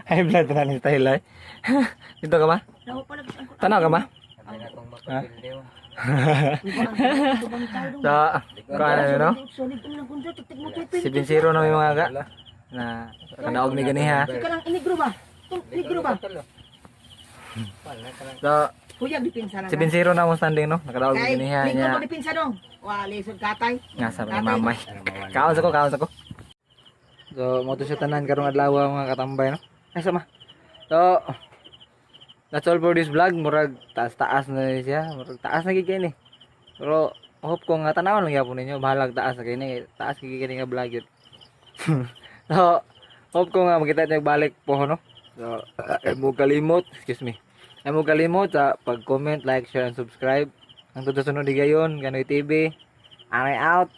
Ay, blood na ni style ay. Dito ka ba? Tanaw ka ba? Ha? So, kuha na no? 7-0 na may mga ka. Na, kadaog ni ganiha. Kanang inigro ba? Inigro ba? So, Huyag dipinsa na. 7-0 na akong standing no? Nakadaog ni ganiha Negro niya. ko dipinsa dong. Wa lisod katay. Nga sa mga mamay. Kaon sa ko, kaon sa ko. So, mo to siya tanan karong adlaw mga katambay no. Ay sama. So, that's all for this vlog. Murag taas-taas na ni siya. Murag taas na gid kay ni. Pero hope ko nga tanawon lang gyapon ninyo. Bahalag taas na kay ni. Taas gid kini nga vlog yun. So, hope ko nga makita niyo balik po no. So, ay mo kalimot, excuse me. Ay mo kalimot sa pag-comment, like, share, and subscribe. Hangtod sa sunod higayon, Ganoy TV. I'm out.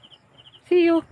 See you.